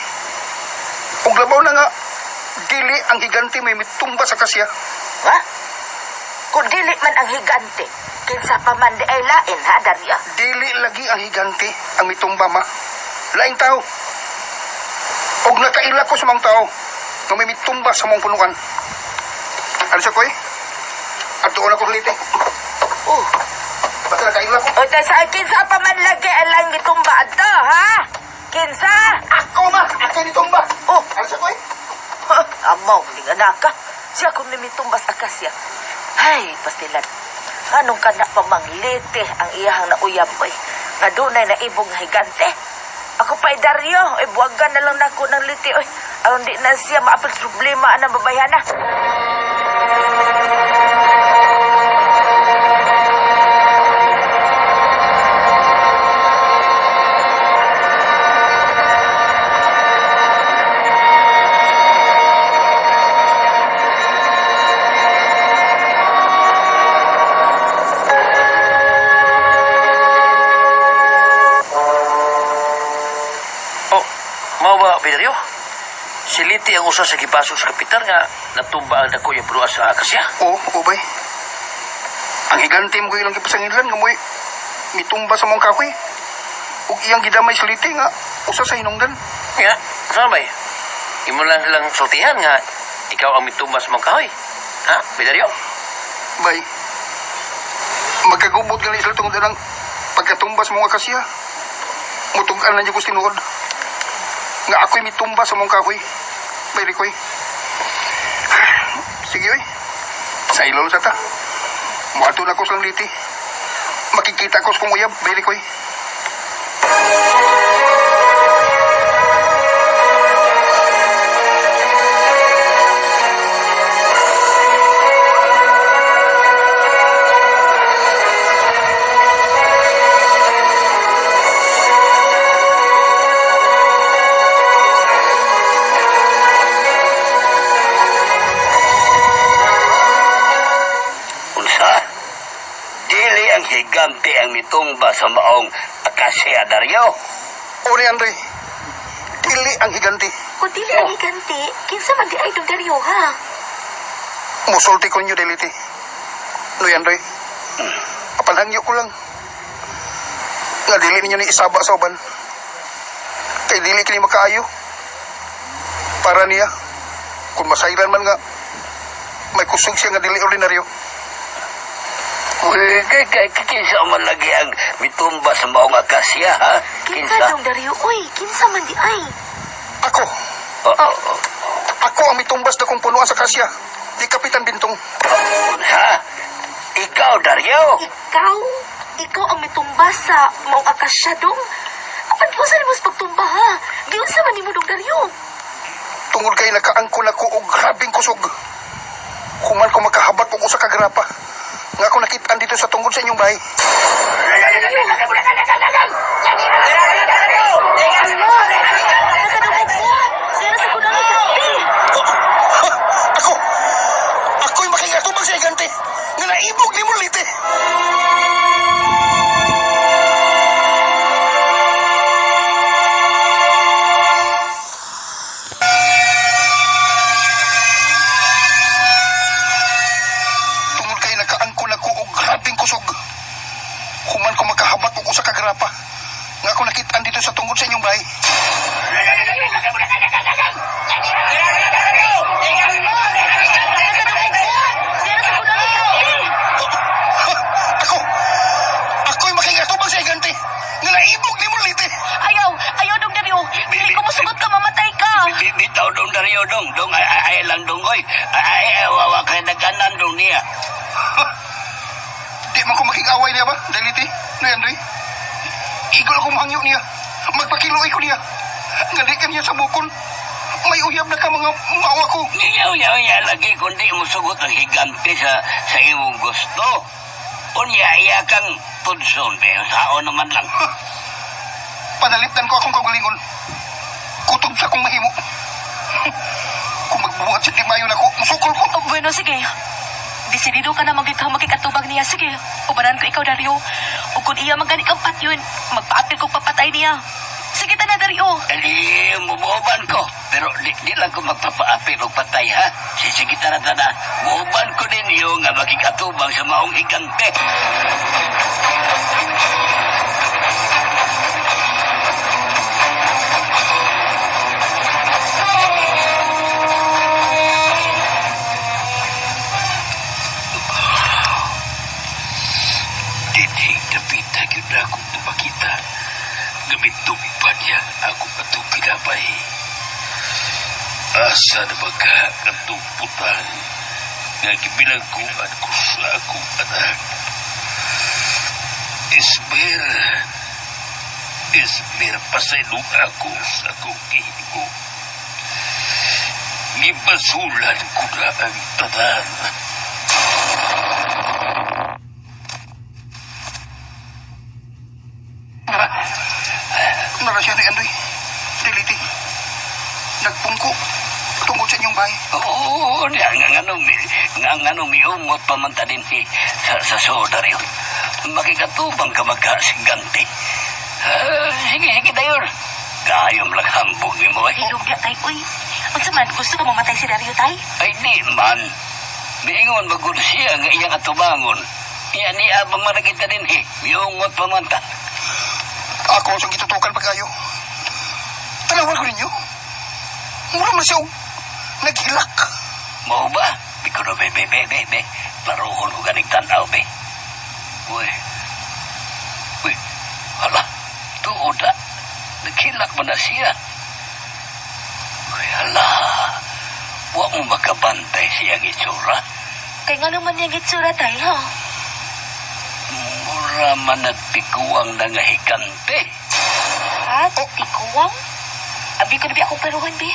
Ug labaw na nga, dili ang higante may mitumba sa kasya. Ha? Kung dili man ang higante, kinsa pa man di ay lain, ha, Daria? Dili lagi ang higante ang mitumba, ma. Laing tao. Og nakaila ko sa mga tao nga may mitumba sa mong punuan. Ano siya, koy? At doon ako siliti. Oh. Basta nakaila ko. O, ta sa kinsa pa man lagi ang laing gitumba adto, ha? Kinsa? Ako, ma! Ako nitumba! Oh, Ano siya, koy? Amaw, ning anak ka. Siya kung nimitumbas akasya. Ay, pastilan. Anong kana pa manglite ang iyahang nauyab, oy. Nga dunay naibog nga higante. Ako pa'y Dario, oy, buwagan na lang nako ng liti, oy. Aron di na siya maapil sa problema anang babayhana. Oh, mao ba, Bidario? Si Liti ang usa sa gibasog sa kapitan nga natumba ang dako yung punuan sa akasya. Oo, oo, bay. Ang higante mo ilang gipasanginlan nga mo'y mitumba sa mong kahoy. Ug iyang gidamay sa liti nga usa sa hinungdan. Nga, saan bay? Imo lang silang sultihan nga ikaw ang mitumba sa mga kahoy. Ha, Bidario? Bay, magkagubot gali sila tungod ang pagkatumba sa mga kasya. Mutugan na niya ko sa tinuod. Nga ako'y mitumba sa mong kahoy. Bay Rikoy. Sige, oy. Sa ilol sa ta. Muadto na ko sa liti. Makikita ko sa kong uyab, Bay Rikoy. Unsa? Dili ang higante ang mitumba sa maong akasya, Dario. Ori, Andre. Dili ang higanti. Kung dili ang higante, kinsa man di ay Dong Dario ha? Musulti ko ninyo, Deliti. Noy, Andre. Apalhangyo ko lang. Nga dili ninyo ni isaba sa uban. Kay dili kini makaayo. Para niya, kung masayran man nga, may kusog siya nga dili ordinaryo. Uy, kay kay kinsa man lagi ang mitumba sa maong akasya, ha? Kinsa Dong Dario uy, kinsa man di ay? Ako, Oh, oh, oh. ako ang mitumbas na kong punuan sa kasya. Di Kapitan Bintong. Unsa? Ikaw, Dario? Ikaw? Ikaw ang mitumba sa maong akasya dong? Apan giunsa nimo sa pagtumba ha? Giunsa man nimo Dong Dario? Tungod kay nakaangkon ako og grabeng kusog. Human ko makahabat og usa ka grapa. Nga ako nakitaan dito sa tungod sa inyong bahay. Nakadungog ko! Sira sa kuno ng higante! Ako! Ako'y makigatubang sa higante! Nga naibog ni Mulite! Tungod kay nakaangkon ako og grabeng kusog. Human ko makahabat og usa ka grapa. Nga ako nakitaan dito sa tungod sa inyong bahay. Nakadungog ko! Sira sa kuno ng higante! Ako! Ako'y makigatubang sa higante! Nga naibog ni Mulite! Ayaw! Ayaw Dong Dario! Dili ko musugot ka, mamatay ka! Bitaw dong Dario dong, dong ay ay, ay lang dong oy. Ay ay, ay wawa kay naganan dong niya. Di man ko makig-away niya ba, Deliti? Noy Andre? Igol ako mahangyo niya. Magpakiluoy ko niya. Nga di ka niya sa bukon. May uyab na ka mga maawa ko. Niya niya niya lagi kundi mo sugot ang higante sa sa imong gusto. Unya iya kang tudson be, sao naman lang. Panalipdan ko akong kaugalingon. Kutob sa akong mahimo. Kung magbuhat siya di mayo na ko, musukol ko. Oh, bueno, sige. Desidido ka na magikaw makikatubag niya. Sige, ubaran ko ikaw, Dario. O kung iya man gani kang patyon, magpaapil kong papatay niya. Sige ta na, Dario. Ali, mubuoban ko. Pero di, di lang ko magpapaapil og patay, ha? Sige, tara, tara. Muoban ko ninyo nga makikatubang sa maong higante. Dinig dapita gyud na akong napakita. Gamit tumpa niya akong atong kinabay. Asa na magka katong putang nga gibilangguan ko sa akong anak. Ismer, Ismer, pasaylo ako sa akong gihimo. Gibasulan ko na ang tanan. Nara. Nara siya ni Andre. Deliti. Nagpungko. Tungkol sa inyong bahay. Oo, niya, nga nga nung, nga nga nung miungot pa man ta din si, sa soda rin. Makikatubang ka magkasigante. Ah, sige, sige dayon. Kayom lang hambog ni mo eh. Hilugya tay, uy. Unsa man, gusto ka mamatay si Dario, tay? Ay di man. Miingon magud siya nga iyang atubangon. Iya ni abang managita din eh. Miungot pa man ta. Ako sa gitutukan pagkayo. Tanawan ko ninyo. Mura man siya og naghilak. Mao ba? Biko no, be, be, be, be, be. Laruhon ko ganing tanaw, be. Uy. Uy. Hala. Tuod na. Naghilak man na siya. Ay, hala. Wa mo makabantay siyang itsura. Kay nga naman niyang itsura tay, ha? Mura man nagtiguang na nga higante. Ha? Tikuwang? Abi ko na bi akong paruhan, bi.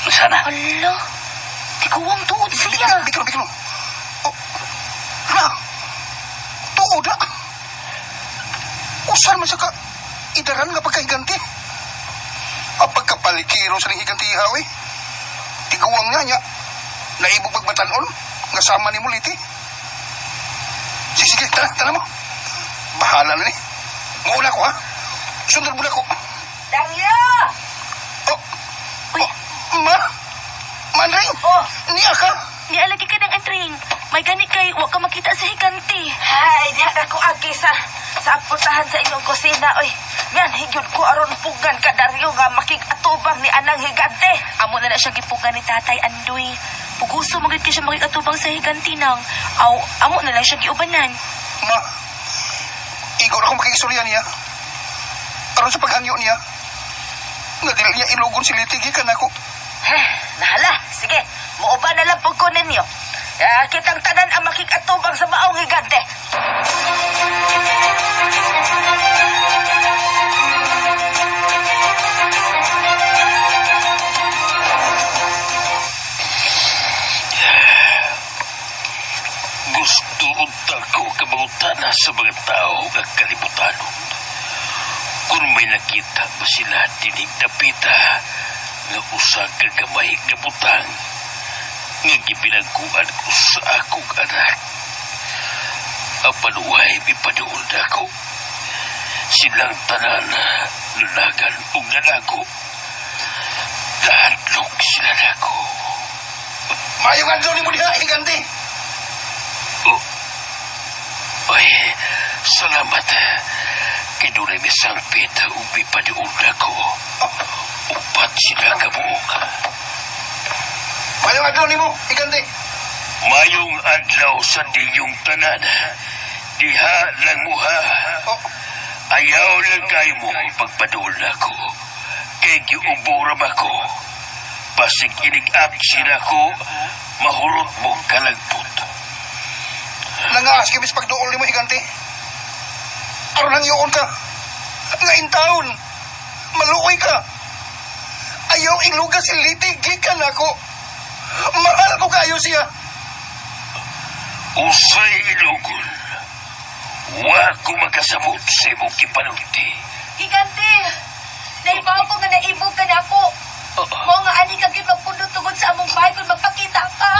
Sana. Ala, tikuwang tuod siya. Bikno, bikno. Oh, hala. Tuod na. Usan man siya ka idaran nga pagkahigante. Ang pagkapalikiro sa ning higante ihaw eh. Tiguang nga niya. Naibog magbatanon. Nga sama ni Muliti. Sige, sige, tara, tara mo. Bahala na ni. Mauna ko ha. Sundan mo na ko. Dario! Oh, Uy, ma! Manring! Oh. Niya ka! nialagi ka ng entering. May gani kay, wa ka makita sa higanti. Ay, diha na ko agi sa putahan sa inyong kusina oy. Ngan higyod ko aron pugan ka Dario nga makig-atubang ni anang higante. Amo na na siya gipugan ni Tatay Andoy. Puguso magid kay siya makikatubang sa higanti nang. Aw, amo na lang siya giubanan. Ma, igor ako makikisurya niya. Aron sa paghangyo niya. Nga dili niya ilugon si Liti gikan ako. Heh, nahala. Sige, muuban na lang pud ko ninyo. Ah, kitang tanan ang makig-atubang sa maong higante. Gusto unta ko kamangutana sa mga tao nga kalibutanon. Kung may nakita ba sila dinig dapita nga usa ka gamay nga butang nga gipinagkuan ko sa akong anak. Apan uway mipaduol nako. Silang tanan lulagan ug nanago. Nahadlok sila nako. Mayong adlaw nimo diha, higante. Oh. Ay, salamat. Kay dunay misangpit ug mipaduol nako. Upat sila kabuok. Mayong adlaw nimo, higante. Mayong adlaw sa diyong tanan. Diha lang mo ha. Oh, Ayaw lang kayo mo pagpadul ako. Kay giuburam ako. Pasig inig-action ako, mahurot mo kalagpot. nangaas kay bis pagduol nimo higante. Aron hangyoon ka. Nga intawon. Maluoy ka. Ayaw iluga si Liti gikan ako. Mahal ko kayo siya. Usay ilugon. Wa ko makasabot sa imong kipanulti. Higante! Naibaw ko nga naibog ka na ako. Mao nga ani ka gyud magpundot tungod sa among bahay kung magpakita ka.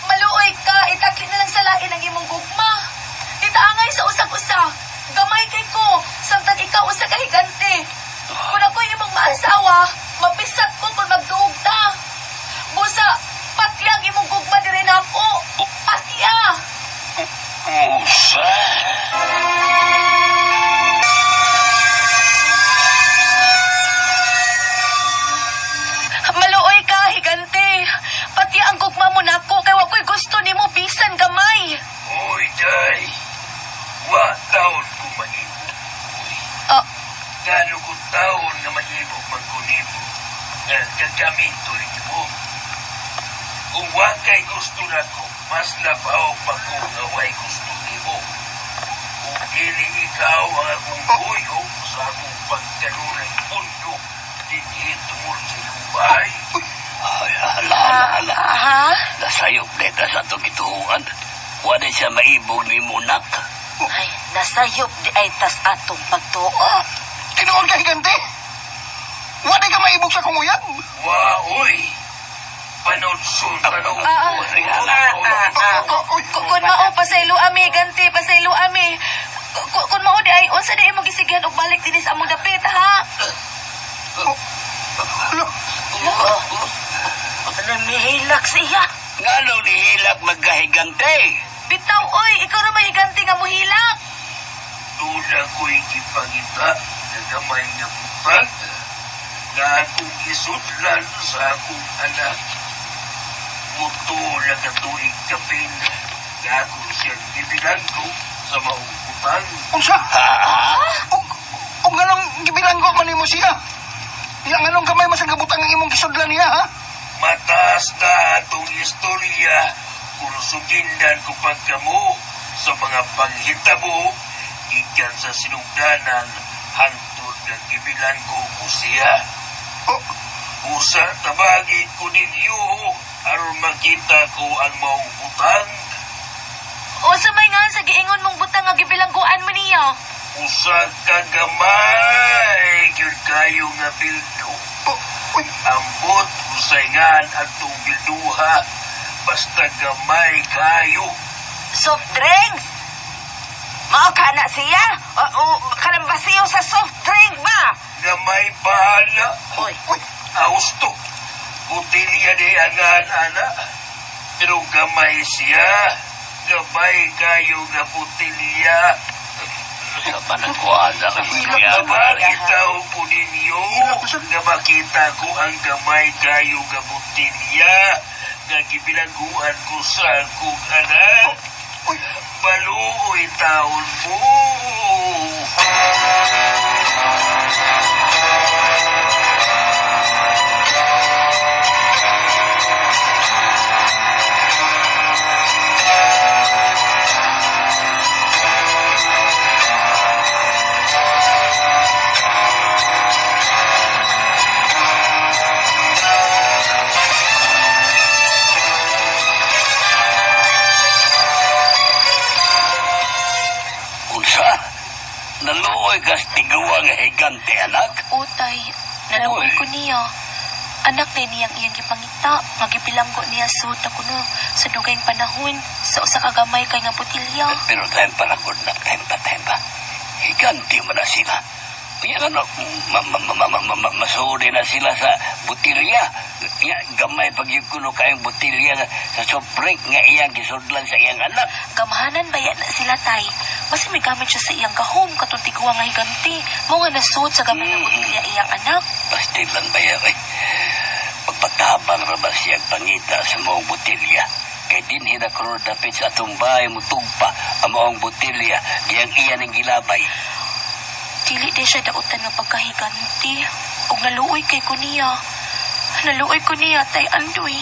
Maluoy ka, itakli na lang sa lain ang imong gugma. Itaangay sa usag-usa. Gamay kay ko, samtang ikaw usa ka higante. Kung ako'y imong maasawa, mapisat ko kung magduog ta. Busa, patya ang imong gugma diri nako. Patya! Usa? Maluoy ka, higante. Pati ang gugma mo nako kay wa ko'y gusto nimo bisan gamay. Uy, day. Wa taon ko mahimo. Ah, Ngano ko taon nga mahimo magkunimo. Nga gagamito mo. Kung wa kay gusto nako, mas labaw pa ko nga way gusto nimo. Kung dili ikaw ang akong buyo sa akong pagkanunay mundo, dinhi tungod sa imong bahay. Ay, hala, hala, hala. ha? Nasayop na sa atong gituhuan. Wa na siya maibog ni Munak. Ay, nasayop di ay tas atong pagtuo. Tinuod ka higante. Wa di ka maibog sa akong uyab. Wa, oy! Panutsun tanong Ah, ko. Ah, Kung mao pasaylo ami, ganti pasaylo ami. Kung mao di ay unsa di imong gisigihan og balik dinhi sa among dapit ha? Hala, Ano mihilak siya? Ngano nihilak magkahigante? Bitaw oy, ikaw ra may higanti nga mohilak. Doon ako'y gipangita na gamay nga butang nga akong isudlan sa akong anak. Muto na katuig kapin nga akong siyang gibilanggo sa maong butang. Unsa? Og og nganong gibilanggo man nimo siya? Ya, nganong gamay man sa gabutang ang imong gisudlan niya, ha? Mataas na atong istorya kung sugindan ko pagkamo sa mga panghitabo ikan sa sinugdanan hangtod nga gibilanggo ko siya. Oh, Usa tabagi ko ninyo aron makita ko ang maong butang. Usa may nga sa giingon mong butang nga gibilangguan mo niya. Usa ka gamay gyud kayo nga bildo. oh, uy, Ambot usayngan atong bilduha basta gamay kayo. Soft drinks! Mao ka na siya? O, o kanang basiyo sa soft drink ba? Gamay bahala. Uy, uy, Austo. Botilya di angan ana. Pero gamay siya. Gamay kayo nga botilya. Sa panagkuhan na kaya Makita ko ninyo nga makita ko ang gamay kayo nga botilya nga gibilangguan ko sa akong anak. uy. Baluoy taon mo. Unsa? Naluoy ka sa tiguwa nga higante, anak? Utay, naluoy ko niya. Anak din niyang iyang gipangita, nga gibilanggo niya suot na kuno sa dugayng panahon sa usa ka gamay kay nga botilya. Pero time pa na, good luck. Time pa, time pa. Higante mo na sila. Kaya ano, masuri na sila sa butilya. Nga, gamay pag yung kuno kayong butilya nga sa soft drink nga iyang gisudlan sa iyang anak. Gamhanan ba yan na sila tay? Basta may gamit siya sa iyang gahom katong tiguang nga higanti. Mao nga nasuot sa gamay nga botilya iyang anak. Basta lang ba yan, eh. Pagpatabang ra ba siyang pangita sa maong butilya? Kay din hinakro dapit sa atong bahay mutugpa ang maong butilya diyang iya ng gilabay. Dili di siya dautan nga pagkahiganti. Ug naluoy kay ko niya. Naluoy ko niya tay Andoy.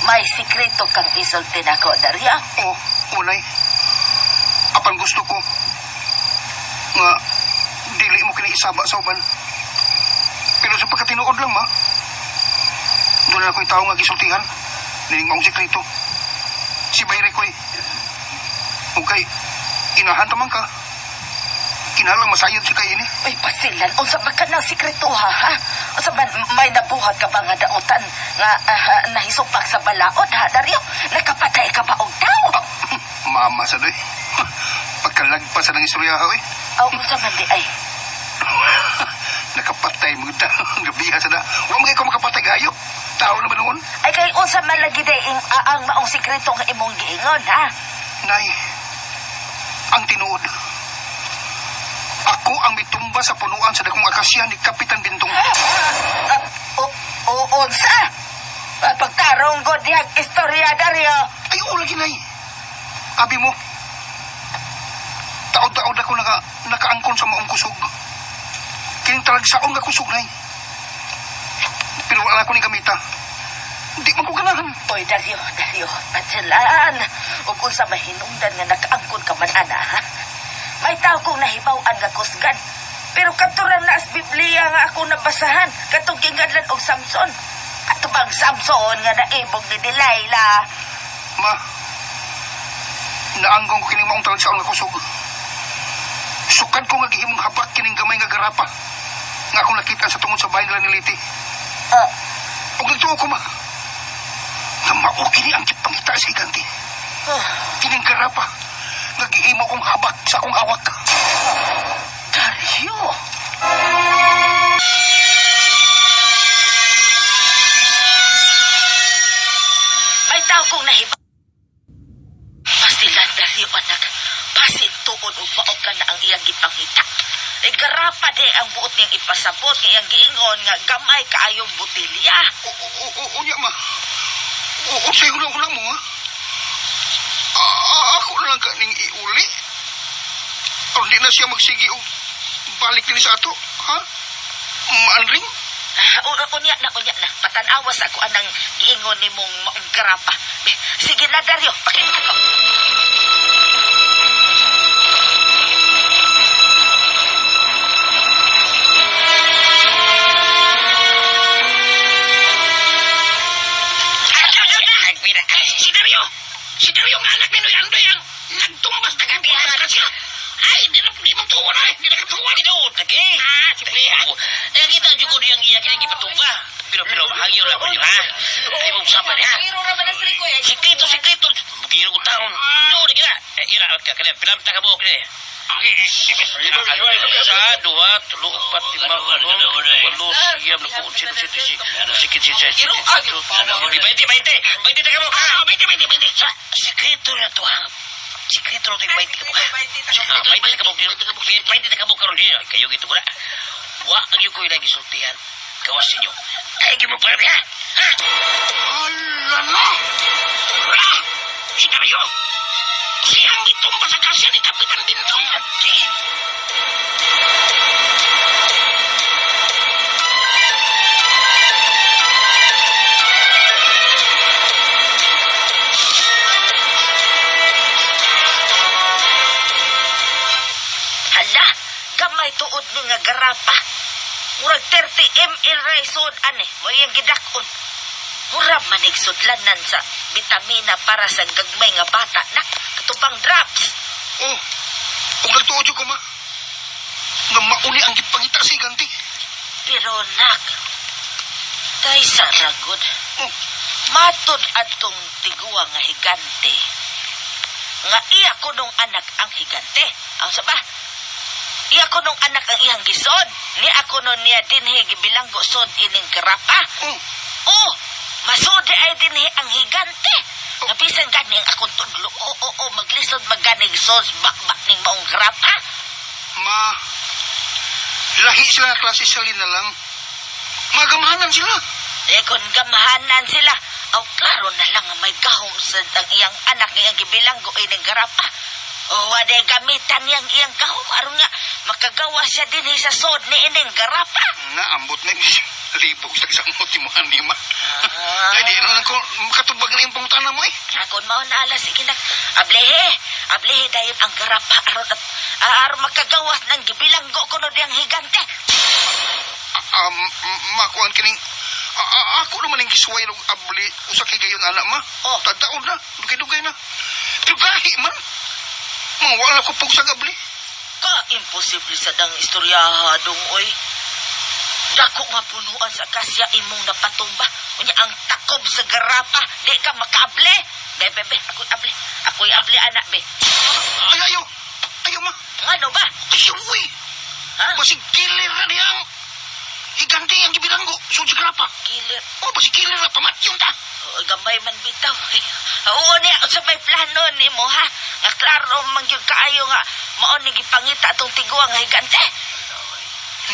May sikreto kang isulti nako, Dario. Oh, unay. Apan gusto ko nga dili mo kini isaba sa uban. Pero sa pagkatinuod lang, ma. Doon na ako'y tao nga gisultihan. Nining maong sikreto. Si Bayre ko'y. Okay, inahan man ka. Kinalang masayod si kay ini. Uy, pasilan, unsa ba ka ng sikreto ha, ha? Unsa ba may nabuhat ka ba nga dautan nga nahisupak sa balaod ha, Dario? Nakapatay ka ba og tao? Mama sa doy. Pagkalagpas sa nang istorya ha, oy. Aw, unsa man di ay? Nakapatay mo ta. Gabiha sa na. Wa man kay ko makapatay gayo. Tao na ba noon? Ay kay unsa man lagi day ang maong sikreto nga imong giingon ha? Nay, ang tinuod. Ako ang mitumba sa punuan sa dakong akasya ni Kapitan Bintong. O, o unsa? Pagtarong god dihag istorya Dario. Ay, oo lagi, Nay. Abi mo, taod-taod ako nakaangkon sa maong kusog. Kining talagsaon nga kusog, Nay. Pero wala ko ni gamita. Di man ko ganahan. Oy Dario, Dario, pasilan. Ug unsa mahinungdan nga nakaangkon ka man ana ha? May tao kong nahibaw-an nga kusgan. Pero katuran na as Biblia nga ako nabasahan, katong gingadlan og Samson. Kato bang Samson nga naibog ni Delilah? Ma, naanggong ko kining maong talagsaon nga kusog. Sukad ko nga gihimong hapak kining gamay nga garapa. Nga akong nakita sa tungod sa bahay nila ni Liti. Ah, Ug nagtuo ko ma. Nga mao kini ang gipangita sa higanti. Kining garapa nga gihimo kong habak sa akong hawak. Dario! Bitaw kong nahiba. Pastilan Dario anak. Basin tuod ug mao ka na ang iyang gipangita. E garapa de ang buot niyang ipasabot nga iyang giingon nga gamay kaayong botelya. Unya ma. Unsay huna-huna mo ha? Ako na lang ka ning iuli. Aron di na siya magsigi og balik din sa ato, ha? Maanring? Unya na, unya na. Patanawa sa ako anang giingon nimong maong garapa. Eh, sige na, Dario. Pakita ko. Si Dario! Si Dario nga anak ni Noy Andoy ang nagtumbas na kang siya. Ay, di na di mo tuwa na eh. Di na katuwa. Tinuod lagi. Ah, si Priya. Nakita jud ko niyang iya kining gipatumba. Pero pero hangyo lang ko niyo ha. Ay mo usapan ha. Sikreto, sikreto. Bukiro ko taon. No, di kina. Eh, ira ka kaya pilamta ka buok ni. Sa duha, tulo, upat, lima, unom, pito, walo, siyam, lapu, utsi, utsi, utsi, utsi, kitsi, utsi, utsi, utsi, bainte, bainte, bainte na ka mo, ha? Bainte, bainte, bainte. Sa, sikreto na to, ha? Sikreto na to yung bainte ka mo, ha? Ah, bainte na ka mo, bainte na ka mo karon niyo. Kayo gito ko na. Wa ang yung ko lagi sultihan. Gawas ninyo. Ay, gimo pa ha? Ha? Ala na! Ah, si Dario! Siyang gitumba sa kasya ni Kapitan Bintong. Hala, gamay tuod ni nga garapa. Murag 30 ml raison ane, mo iyang gidakon. Mura manig sudlanan sa bitamina para sa gagmay nga bata na katubang drops. Oh, ug nagtuo jud ko ma. Nga mauni ang gipangita sa higanti. Pero nak, kay sa ragod, Oh, matod atong tiguwa nga higante. Nga iya ko nung anak ang higante. Ang saba, iya ko nung anak ang iyang gisod. Ni ako nun niya dinhi gibilanggo sod ining garapa. oh, Oh, masudi ay dinhi ang higante. Nabisan gani ang akong tudlo. Oo, oo, oo, maglisod maganig sos bakbak ning maong grapa. ma. Lahi sila nga klase sa lina lang. Magamahanan sila. Eh, kung gamahanan sila, aw klaro na lang nga may gahom sa ang iyang anak nga iyang gibilanggo ining garapa. O, waday gamitan niyang iyang gahom aron nga makagawa siya dinhi sa sod ni ining garapa. Na, ambot na yung libog sa samot ni mo ani ma. Ah. Ay, di na lang ko makatubag na yung pangutana mo eh. Akon mao na ala sige na. Ablehe, ablehe dayon ang garapa aron at aron makagawas ng gibilanggo kuno diyang higante. Makuan kining ako naman ang gisuway ng abli usa kay gayon anak ma. Oh. Tagtaon na, dugay-dugay na. Pero gahi man. Mga wala ko pugsag abli. Ka imposible sa dang istoryaha dong oy. Dako nga punuan sa kasya imong napatumba. Unya ang takob sa garapa, di ka makaable. Be be be, ako'y able. Ako'y able anak be. Ay, ayaw. Ayaw ma. Ngano ba? Ayaw uy. Ha? Basig killer na diyang. Higante ang gibilanggo. Sud sa grapa. Killer. Oh, basig killer na pamatyon ta. Oo, gamay man bitaw. Oo niya, sa may plano nimo ha. Nga klaro man gyud kaayo nga mao ni gipangita atong tiguang nga higante.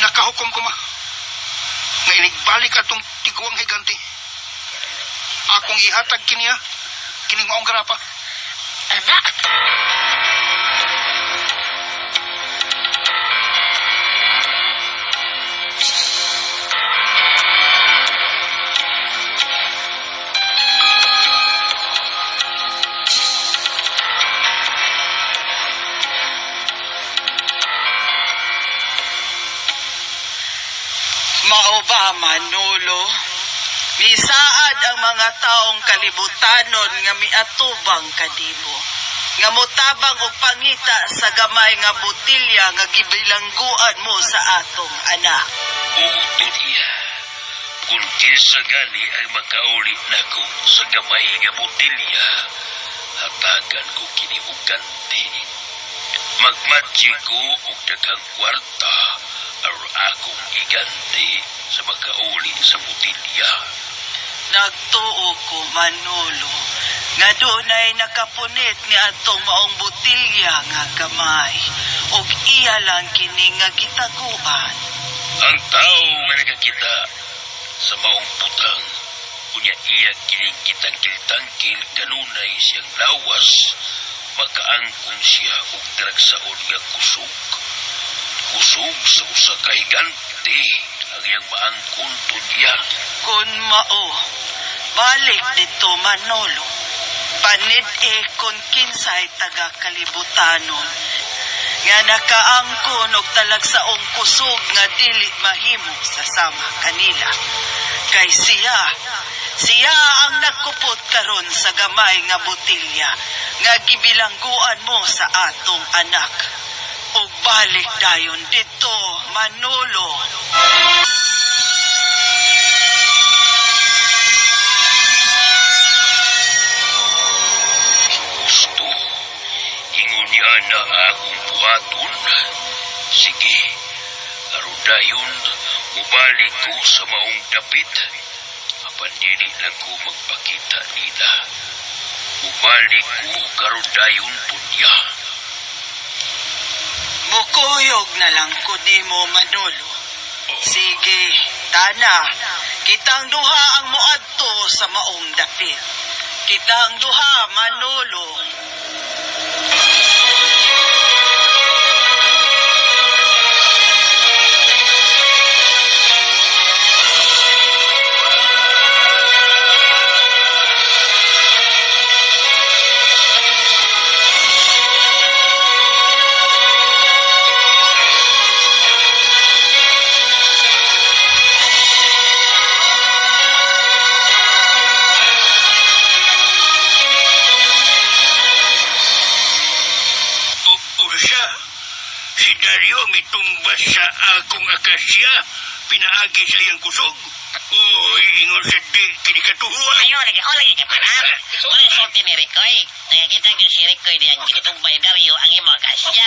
Nakahukom ko ma. Nga inigbalik atong tiguang higante. Akong ihatag kiniya. Kining maong grapa. Anak. Mao ba, Manolo? Misaad ang mga taong kalibutanon nga miatubang kadimo. Nga motabang og pangita sa gamay nga botilya nga gibilangguan mo sa atong anak. Oo, Tonya. Kung kinsa gani ang makauli nako sa gamay nga botelya, hatagan ko kini og ganti. Magmadyi ko og daghang kwarta aron akong iganti sa makauli sa botelya. Nagtuo ko, Manolo, Nga dunay nakapunit ni atong maong botilya nga gamay ug iya lang kini nga gitaguan. Ang tao nga nakakita sa maong butang, unya iya kining gitangkil-tangkil kanunay siyang lawas, makaangkon siya og talagsaon nga kusog. Kusog sa usa ka higante ang iyang maangkon tunya. Kun mao, balik dito Manolo. Panid-e kun kinsay taga kalibutanon. Nga nakaangkon og talagsaong kusog nga dili mahimo sa sama kanila. Kay siya, siya ang nagkupot karon sa gamay nga botilya nga gibilangguan mo sa atong anak. Og balik dayon dito, Manolo. Gusto, ingon niya na akong buhaton. Sige, aron dayon, mubalik ko sa maong dapit. Apan dili lang ko magpakita nila. Mubalik ko karon dayon tunya. Mukuyog na lang ko nimo, Manolo. Sige, tana. Kitang duha ang muadto sa maong dapit. Kitang duha, Manolo. Unsa? Si Dario mitumbas sa akong akasya. Pinaagi sa iyang kusog. Oy, ingon sa di kinikatuhuan. Ayo lagi, oh lagi ka para. Wala yung sulti ni Ricoy. Nakikita ko si Ricoy diyang gitumbay Dario ang imo kasya.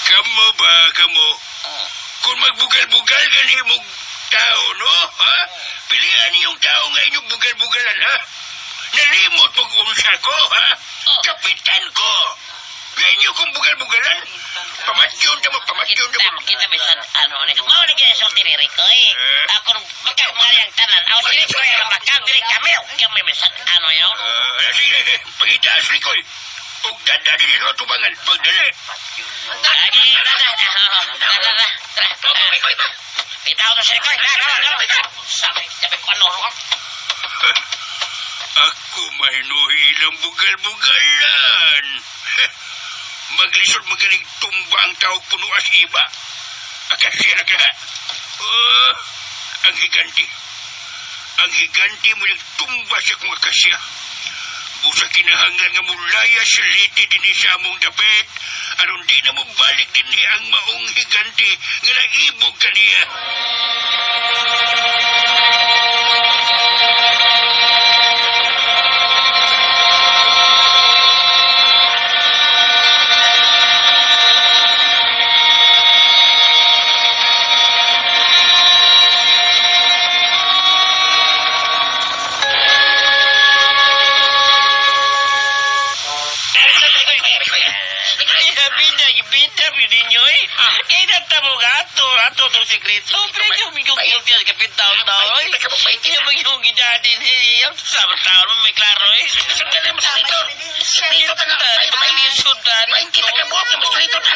Kamo ba, kamo? Kung magbugal-bugal gani mong tao, no? Ha? Pilihan niyong tao nga inyong bugal-bugalan, ha? Nalimot mong unsa ko, ha? Kapitan ko! Ganyo kong bugal-bugalan? Pamatyon ta mo, pamatyon ta mo. Kita may san ano ni. Mao ni kaya sulti ni Ricoy. Ako maka ang tanan. Aw si Ricoy ang makang diri kami. Kami may san ano yo. Ah, sige, pagitaas, Ricoy. Ug danda din sa tubangan. Pagdali. Lagi, tara, tara, tara, tara. Bitaw to si Ricoy. Tara, tara, tara. Sabi, sabi ko ano. Ako mahinuhilang bugal-bugalan. Maglisod magaling tumba ang tawag puno as iba. Akasya na ka. Oh, ang higanti. Ang higanti mo nagtumba sa kong akasya. Busa kinahanglan nga mulaya sa liti din sa among dapit. Aron di na mo balik din ang maong higanti nga naibog kaniya. Bida, bida, ninyo eh. Kaya natamo ka ato, ato itong sekreto. Pero yung yung guilty ang kapit taon taon. Kaya mo yung gidadin eh. Ang sa taon mo may klaro eh. Sandali mo sa dito. Dito ka nga. Ay, sundan. Kita ka mo, mas dito na.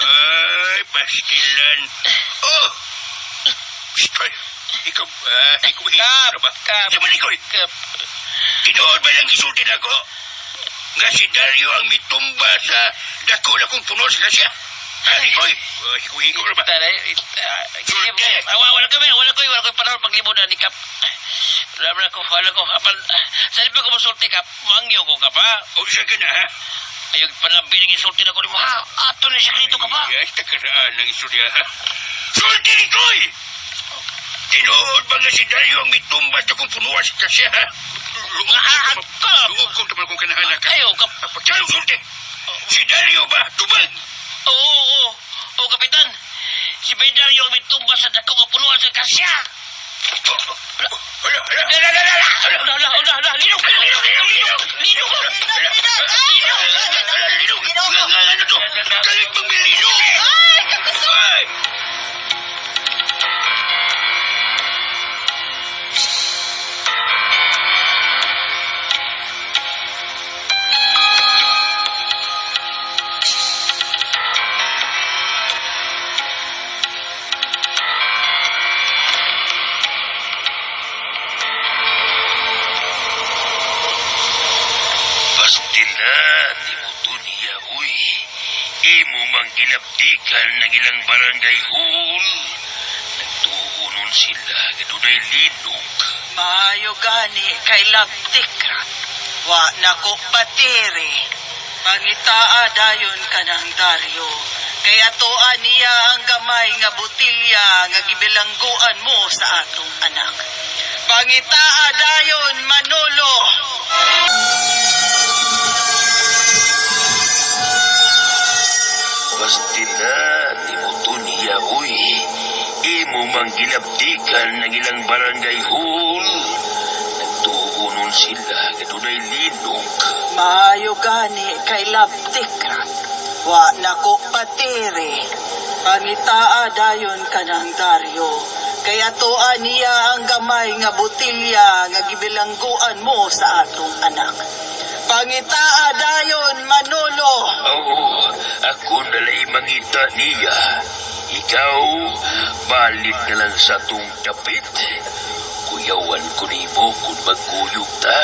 Ay, pastilan. Oh! Stoy! Ikaw, ah, ikaw, ikaw na ba? Kap. Sa malikoy! Kap. Tinuod ba lang gisulti na ko? Nga si Dario ang mitumba sa dako na kong puno sa siya. Ha, Rikoy? Oh, hiko-hiko na ba? Taray, Sulti. wala ko, wala ko, wala ko panahon paglimunan ni Kap. Wala ko, wala ko. Apan, sa di pa ko musulti, Kap, mangyo ko ka pa. O, siya ka na, ha? Ayog panambiling isulti na ko ni mo. Ha, ato na sekreto ka pa. Yes, takaraan ng istorya, ha? Sulti, Rikoy! Tinuod ba nga si Dario ang mitumba sa kong puno sa siya, ha? Luog Ah, kong Kap! Luog kong tamal kong kanahanak, ha? Ayo, Kap. Pagkalong sulti! Si Dario ba? Tubag! Oo, oo, oo, kapitan. Si Bedario ang may tumba sa dako nga punuan sa kasya. Pastilan, imo to niya, uy. Imo mang gilabdikan ng ilang barangay hall. Nagtuunon sila, gadunay linog. Maayo gani kay labtik. Wa na ko patiri. Pangitaa dayon kanang Dario. Kay atoa niya ang gamay nga botilya nga gibilangguan mo sa atong anak. Pangitaa dayon Manolo. Pastilan, imo to niya, uy. Imo mang gilabdikan ng ilang barangay hall. Nagtuunon sila, gadunay linog. Maayo gani kay labtik. Wa na ko patiri. Pangitaa dayon kanang Dario. Kay atoa niya ang gamay nga botilya nga gibilangguan mo sa atong anak. Pangitaa dayon Manolo. Oo, ako nalay mangita niya. Ikaw, balik na lang sa tong tapit. Kuyawan ko nimo kung magkuyog ta.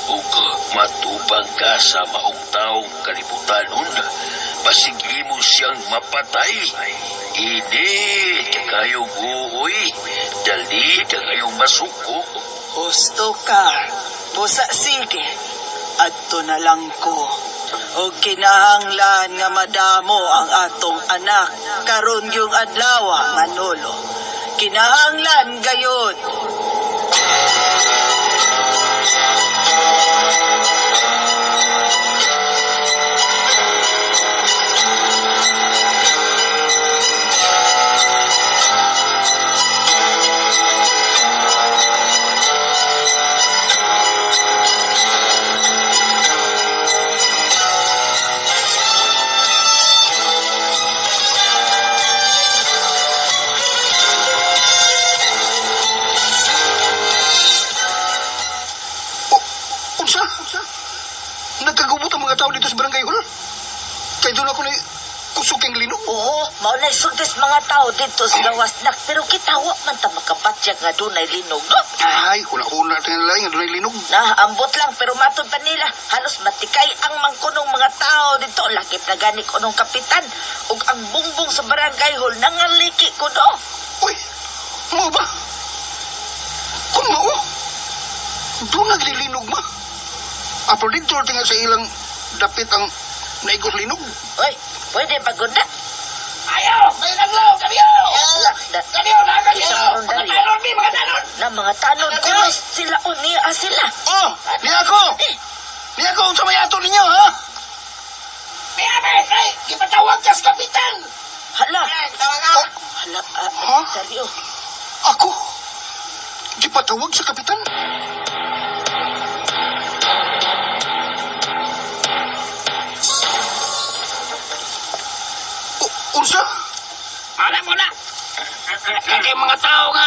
Ug matubang ka sa maong taong kalibutanon. Basig imo siyang mapatay. Ini kakayong uuy. Dali kakayong masuko. Husto ka. Busa sige. Adto na lang ko. O kinahanglan nga madamo ang atong anak karon yung adlaw, Manolo. Kinahanglan gayud. O, unsa? Nagkagubot ang mga tao dito sa barangay hall. Kay doon ako na kusog kang linog. Oo, mao na sultis mga tao dito sa gawas nak pero kita wa man ta makabatyag nga dunay linog no. Ay, huna-huna tayo nila nga doon ay linog. Na, ambot lang pero matod pa nila halos matikay ang mangkunong mga tao dito lakip na gani kunong kapitan ug ang bungbong sa barangay hall nangaliki kuno. Uy, mao ba? Kung mao, doon naglilinog ma. Apo dito tinga sa ilang dapit ang naigos linog. Oy, pwede ba gud na? Ayaw! May naglaw! Kamiyo! Ala, da, Kamiyo! Isa maron dali. Mga tanon, mi! Mga tanon! Na mga tanod kuno sila o niya sila. Oh, niya ako! Niya ako, unsa may ato ninyo, ha? Miyabe! Ay! Gipatawag ka sa kapitan! Hala, Oh, hala, Ha? Dario. ako? Di patawag sa kapitan? O, unsa? Wala, wala! Kaya mga tao nga!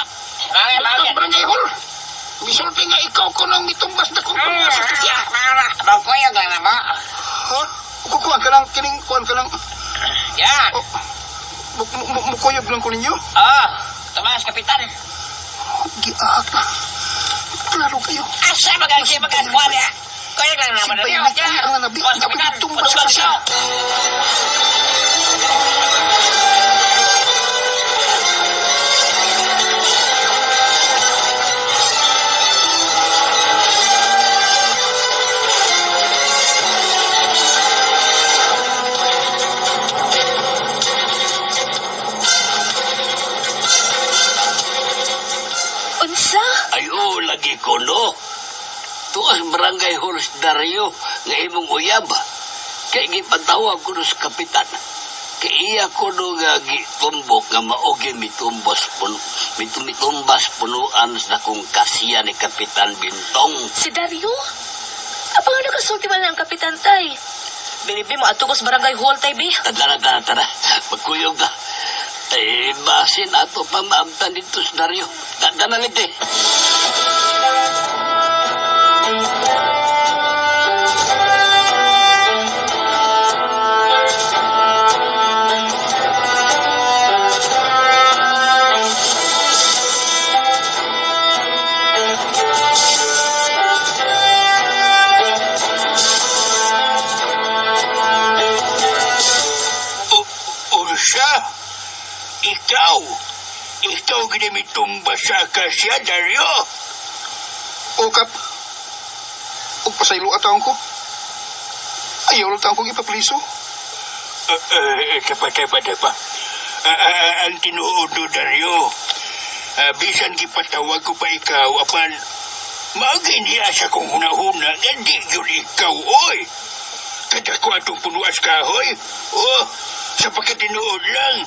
Ito sa barangay hall. Misulti nga ikaw ko nang mitumbas na kung sa kasya. Bangkoyag lang na ba? Ha? Kukuhan ka lang, kining kuhan ka lang. Yan! Oh, mukuyog lang ko ninyo. Ah! Tomas, kapitan! Giak na. Klaro kayo. Asa magagsi magagwa niya? Kuyog lang naman Si na Bayanig ang nabi. Tomas, kapitan! Tumbas Tumbas siya. siya! Unsa? Ay, oo, lagi ko, no? Tuas barangay hall sa Dario nga imong uyab. Kay gipatawag ko sa kapitan. Kay iya ko no nga gitumbok nga maogi mitumbos puno, mitumbas punuan sa kong kasiya ni Kapitan Bintong. Si Dario? Apa nga nakasulti man lang ang kapitan tay? Binibi mo ato ko sa barangay hall tay, bi. Tara, tara, tara. Magkuyog ka. Eh, basin ato pa maabtan dito sa Dario. Tara lite. Unsa? Ikaw? Ikaw ginamitumba sa akasya, Dario? O, Kap. Og pasaylo ataon ko. Ayaw lang taon kong ipapliso. Tepa, tepa, tepa. Ang tinuod do, Dario. Bisan gipatawag ko pa ikaw, apan maagi niya sa kong hunahuna nga di yun ikaw, oy. Kada ko atong punuas kahoy. Oh, sa pagkatinuod lang.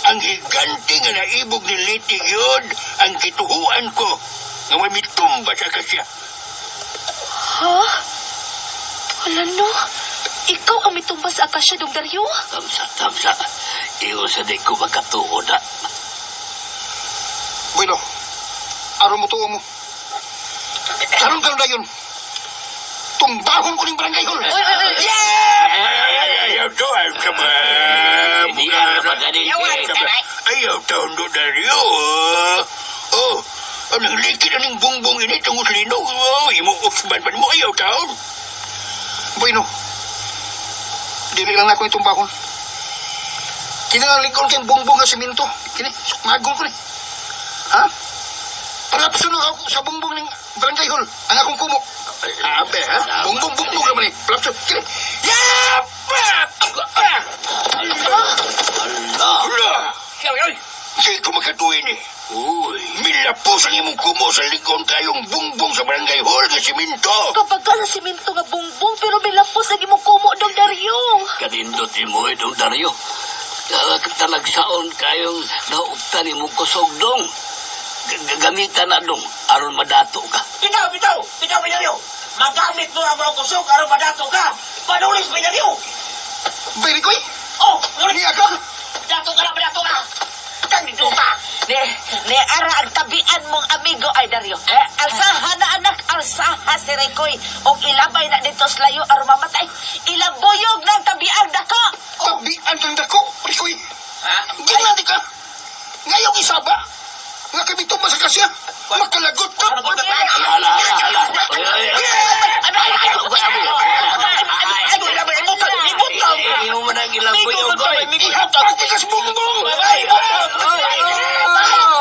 Ang higante nga naibog ni Liti yun, ang kituhuan ko. Nga may mitumba sa kasya. Ha? Wala no. Ikaw ang mitumba sa akasya, Dong Dario? Tamsa, tamsa. Iyo sa di ko makatuo na. Bueno, aron mo tuo mo. Karon karon dayon. Tumbahon ko ning barangay hall. Oy, oy, oy. Ay, ay, ayaw to, ay, sama. Hindi ka na pagaling. Ayaw taon do, Dario. Oh, anong likid aning bungbong ini tungos linog. Oh, imo usban pa mo, ayaw taon. Bueno, dili lang na ako itumbahon. Kini ang likon kay bungbong nga simento. Kini, sukmagon ko ni. Ha? Palapsun ako sa bungbong ng barangay hall. Ang akong kumo. Abe, ha? Bungbong bungbong naman ni. Palapsun. Kini. Yap! Ah! Allah. Ala! Di ko makatuin eh. Uy. Milapos ang imong kumo sa likon kayong bungbong sa barangay hall nga siminto. Kapag ka sa simento nga bungbong, pero may lapos ang imong kumo, Dong Dario. Kanindot ni mo itong Dario. Talagsaon kayong nauptan ni mong kusog dong. Gamitan na dong, aron madato ka. Bitaw, bitaw! Bitaw, Binario! Magamit mo ang mga kusog aron madato ka! Panulis, Binario! Bayri ko eh. Oh! Nulis! Niya ka. Dato ka na, madato ka! Tangito ka! Ni ara ang tabian mong amigo ay Dario. Eh, alsaha na anak, alsaha si Ricoy. Og ilabay na dito sa layo aron mamatay. Ilabuyog ng tabian dako. Tabian kang dako, Rikoy. Ha? Ginandi ka. Ngayong isaba. Nga kami tumba sa kasya. Makalagot ka. Ala, ala, ala. Oy, oy, oy. Imo man ang ilang buyog, oy. Ihapag ka sa bungbong.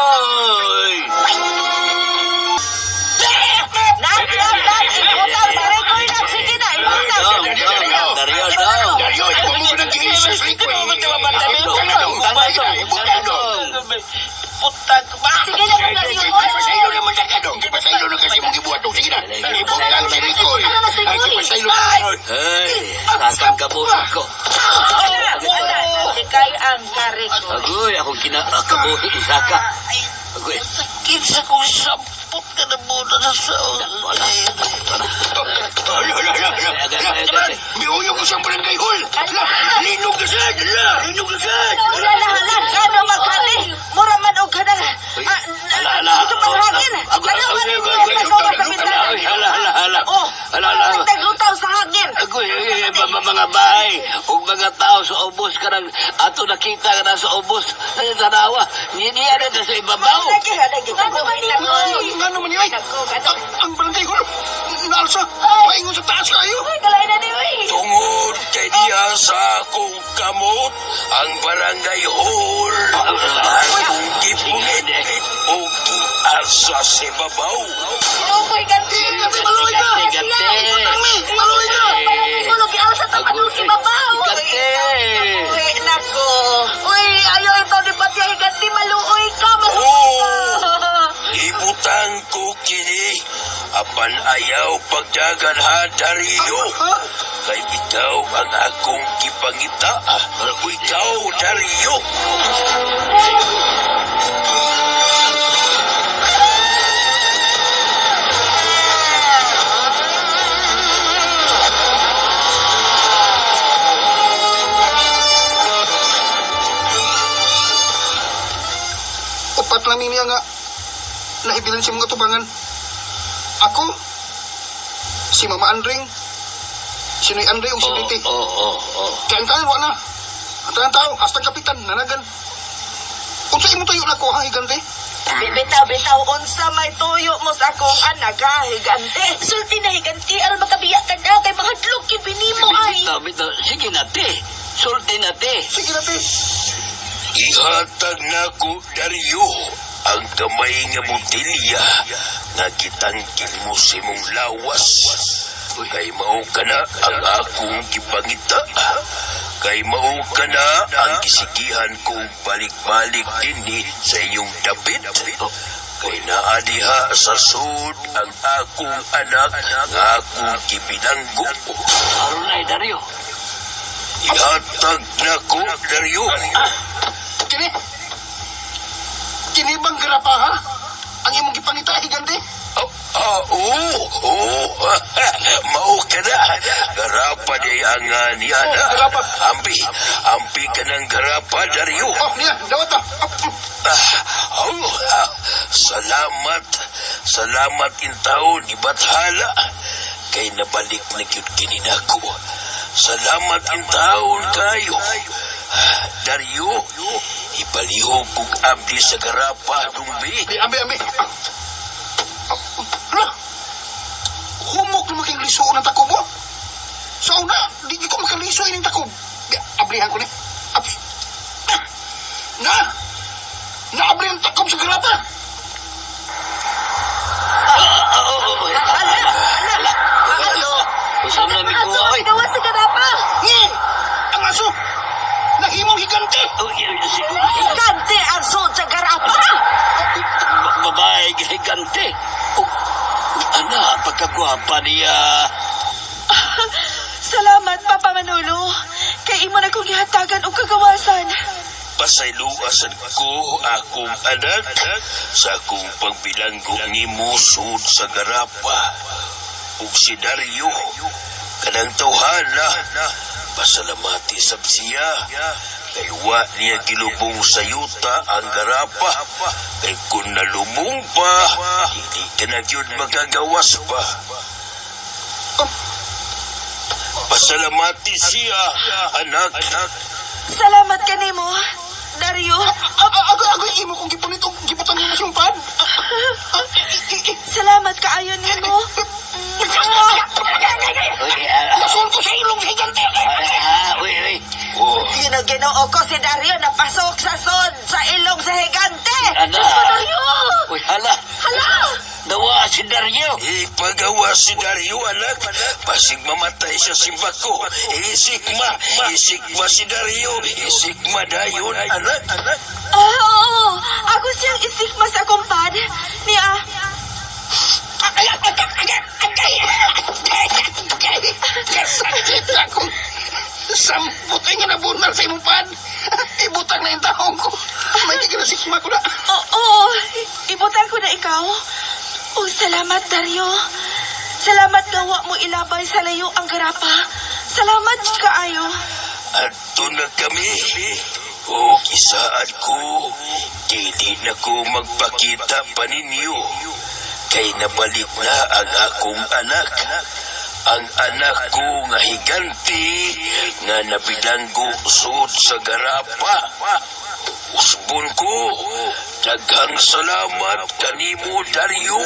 Oy! Nak, nak, nak, ibutang si Ricoy nak. Sige na, ibutang. Dong, dong, Dario, dong. Dario, ikaw mo ng giisa sa Rikoy. Ibutang na dong. Ibutang dong. Sige na, Dong Dario. Kipasaylo naman na ka dong. Kipasaylo na kasi mong gibuhat dong. Sige na. Ibutang si Rikoy. Ay, kipasaylo. Hey, sakang kabuhi ko. Wala, Ikay ang kariko. Agoy, akong kinakabuhi, isaka. Agoy. Sakit sa kong sampot ka na muna sa Wala. Ala, ala, ala, ala. Agay, agay, agay. Miuyo ko sa barangay hall. Ala, linog ka sad. Ala, linog ka sad. Wala na, hala, kano maghali. Mura man og kanang, ah, Ala, ala. ito pang hangin. Agoy, Ano man agoy, ang agoy, sa agoy, gawa sa agoy, bintana? Ala, ala, ala. Oh, Ala, ala. naglutaw sa hangin. Agoy, ay, ay, mga bahay ug mga tao sa ubos kanang ato nakita ka na sa ubos sa tanawa. Niya na sa ibabaw. Lagi, lagi. Ano man ni Oy? Nga naman yun. Ang barangay hall. Naalsa. Paingon sa taas kayo. Ay, kalay na ni Oy. Tungod kay diya sa akong kamot, ang barangay hall. Akong gipungit o giarsa sa babaw. Oh my God. Gante, maluoy ka. Gante. Maluoy ka. Tulog alsa ta padung ibabaw. Gante. Uy, nako. Uy, ayaw ito ni Batya higanti maluoy ka, maluoy ka. Ibutang Ibutang ko kini apan ayaw pagdagan ha, Dario. Kay ikaw ang akong gipangita. Ikaw, Dario. Upat lang niya nga nahibilin sa mga tubangan. Ako, si Mama Andring, si Noy Andre ug si Liti. Oo. Kaya ang tayo, wala. Ang tayo tao, hasta kapitan, nanagan. Unsa imo tayo na ko, ha, higante? Bitaw, bitaw, unsa may tuyo mo sa akong anak, ha, higante. Sulti na higanti aron makabiya ka na kay mahadlok gyud binimo ay. Bitaw, bitaw. Sige na, te. Sulti na, te. Sige na, te. Ihatag nako, Dario, ang gamay nga botelya nga gitangkil mo sa imong lawas. Kay mao ka na ang akong gipangita. Kay mao ka na ang gisigihan kong balik-balik dinhi sa iyong dapit. Kay naa diha sa sud ang akong anak nga akong gipinanggo. Aron na, eh, Dario. Ihatag nako, Dario. Kini? Kini bang grapa, ha? Ang imong gipangita, higante? Oh, ah, oo, mao ka na. Garapa di ang niya na. Oh, garapa. Ampi, ampi ka ng garapa, Dario. Oh, niya, dawat ta. Ah, oh, ah, salamat. Salamat in taon ni Bathala. Kay nabalik na gyud kini nako. Salamat in taon kayo. Ah, Dario, ipalihog kog abdi sa garapa, dumbi. Di, ambi, ambi. Hala! Humok na making lisuon ang takob, oh. Sa una, di ko makaliso ining takob. Di, ablihan ko ni. Aps. Ah! Na! Naabli ang takob sa grapa! Oo. Ala, Ano? Usam na mi kuha, oy. Aso, gawa sa garapa. Ngi! Ang aso! Nahimong higante! Oh, Higante ang sud sa garapa. Babae, gigante. Oh, ana, pagkagwapa niya. Salamat Papa Manolo. Kay imo na kong gihatagan og kagawasan. Pasayloasan ko akong anak sa akong pagbilanggo nimo sud sa garapa. Ug si Dario, kanang tawhana, pasalamati sab siya. Kay wa niya gilubong sa yuta ang garapa. Kay kung nalubong pa, hindi ka na gyud magagawas pa. Pasalamati siya, anak. Salamat kanimo, Dario. Agoy, agoy, imo kong gipunit og gibutan nimo siyang pad. Salamat kaayo nimo. Uy, ah, Nasun ko sa ilong sa higante! ah, uy, uy. Oh. Ginoo ko si Dario napasok sa sud sa ilong sa higante. Ana. Dario! Uy, hala. Hala! Dawa si Dario. Ipagawa si Dario, anak. Pasig mamatay siya si Bako. Isikma, isikma si Dario. Isikma dayon, anak. Ah, oo. Ako siyang isikma sa akong pad. Niya, Ay, ay, ay, ay, ay, ay, ay, Kasakit akong sampot ay nga nabunal sa imong pad. Ibutang na yung taong ko. May di ka na sikma ko na. Oo, ibutang ko na ikaw. Oh, salamat, Dario. Salamat gawa mo ilabay sa layo ang garapa. Salamat kaayo. Adto na kami. O kisaan ko, dili na ko magpakita pa ninyo. Kay nabalik na ang akong anak. Ang anak ko nga higanti, nga nabilanggo sud sa garapa. Usbon ko, daghang salamat kanimo, Dario.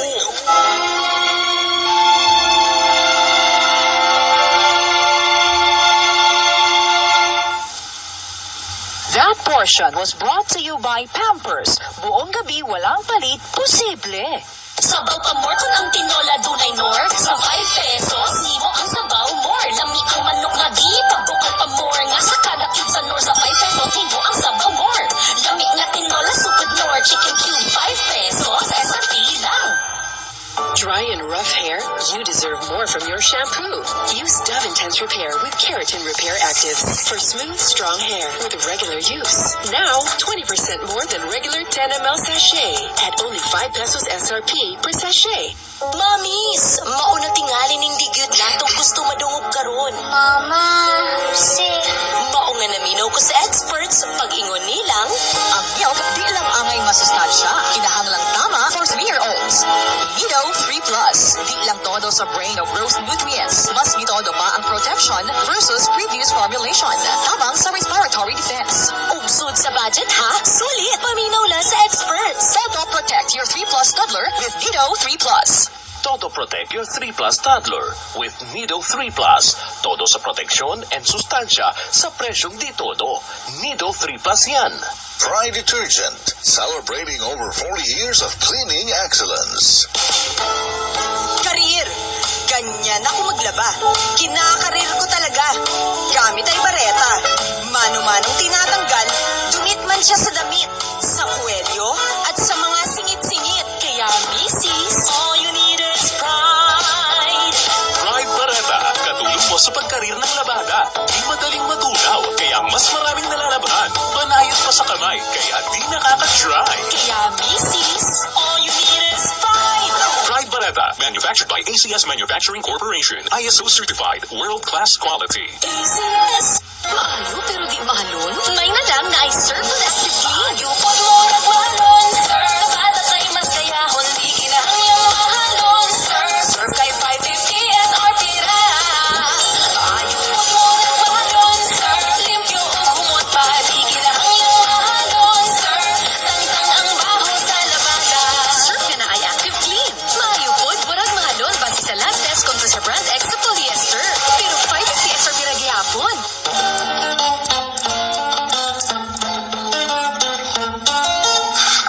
That portion was brought to you by Pampers. Buong gabi walang palit, posible. Sabaw pa more kung ang tinola dunay nor. Sa 5 pesos, nimo ang sabaw more. Lami ang manok nga di, pagbukal pa more. Nga sa kada cube sa nor, sa 5 pesos, nimo ang sabaw more. Lami nga tinola, supot nor. Chicken cube, 5 pesos, SRP lang. Dry and rough hair? You deserve more from your shampoo. Use Dove Intense Repair with Keratin Repair Actives for smooth, strong hair with regular use. Now, 20% more than regular 10 ml sachet at only 5 pesos SRP per sachet. Mamis, mauna tingali ning di gyud nato gusto madungog karon. Mama, si. Mao nga naminaw ko sa experts pag-ingon nilang Ang milk di lang angay masustansya, kinahanglang tama for 3-year-olds. Nido 3 Plus, di lang todo sa brain o growth nutrients, mas mitodo pa ang protection versus previous formulation. Tabang sa respiratory defense. Ug sud sa budget ha, sulit. Paminaw lang sa experts. Todo protect your 3 Plus toddler with Nido 3 Plus. Todo protect your 3 Plus toddler with Nido 3 Plus. Todo sa proteksyon and sustansya sa presyong di todo. Nido 3 Plus yan. Pride Detergent, celebrating over 40 years of cleaning excellence. Karir. Ganyan ako maglaba. Kinakarir ko talaga. Gamit ay bareta. Mano-manong tinatanggal, dumit man siya sa damit, sa kwelyo, at sa mga singit-singit. Kaya misis, all you need is Pride. Pride Bareta, katulong mo sa pagkarir ng labada. Di madaling matunaw, kaya mas maraming nalalabhan. Banayad pa sa kamay, kaya di nakaka-dry. Kaya misis, all you need is Pride. Pride Bareta, manufactured by ACS Manufacturing Corporation. ISO certified, world-class quality. ACS. Maayo pero di mahalon. May na lang na ay Surf with Active Clean. Maayo pod mo nagmahalon. Surf. Bata kay mas kayahon. Di kinahanglang mahalon. Surf. Surf kay 550 SRP ra. Maayo pod mo nagmahalon. Surf. Limpyo ug humot pa. Di kinahanglang mahalon. Surf. Tangtang ang baho sa labada. Surf na ay Active Clean. Maayo pod, murag mahalon base sa lab test kontra sa brand X sa polyester. Pero 550 SRP ra gihapon.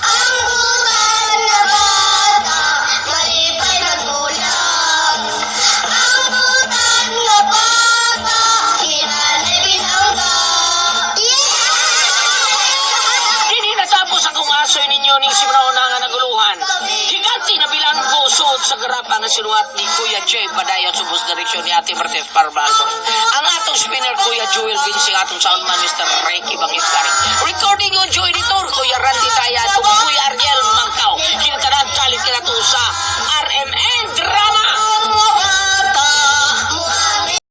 Ang butan na bata, malipay magulap. Ang butan na bata, hinanay binangga. Dili natapos akong asoy ninyo ning simraon nga naguluhan. Giganti na bilanggo suod sa garapa nga sinuhat ni Kuya Che Padayon sa bus direksyon ni Ate Martes Parbaldo. Ang atong spinner Kuya Joel Vincing, atong soundman Mr. Ricky Bangit. Recording audio editor Kuya Randy Taya.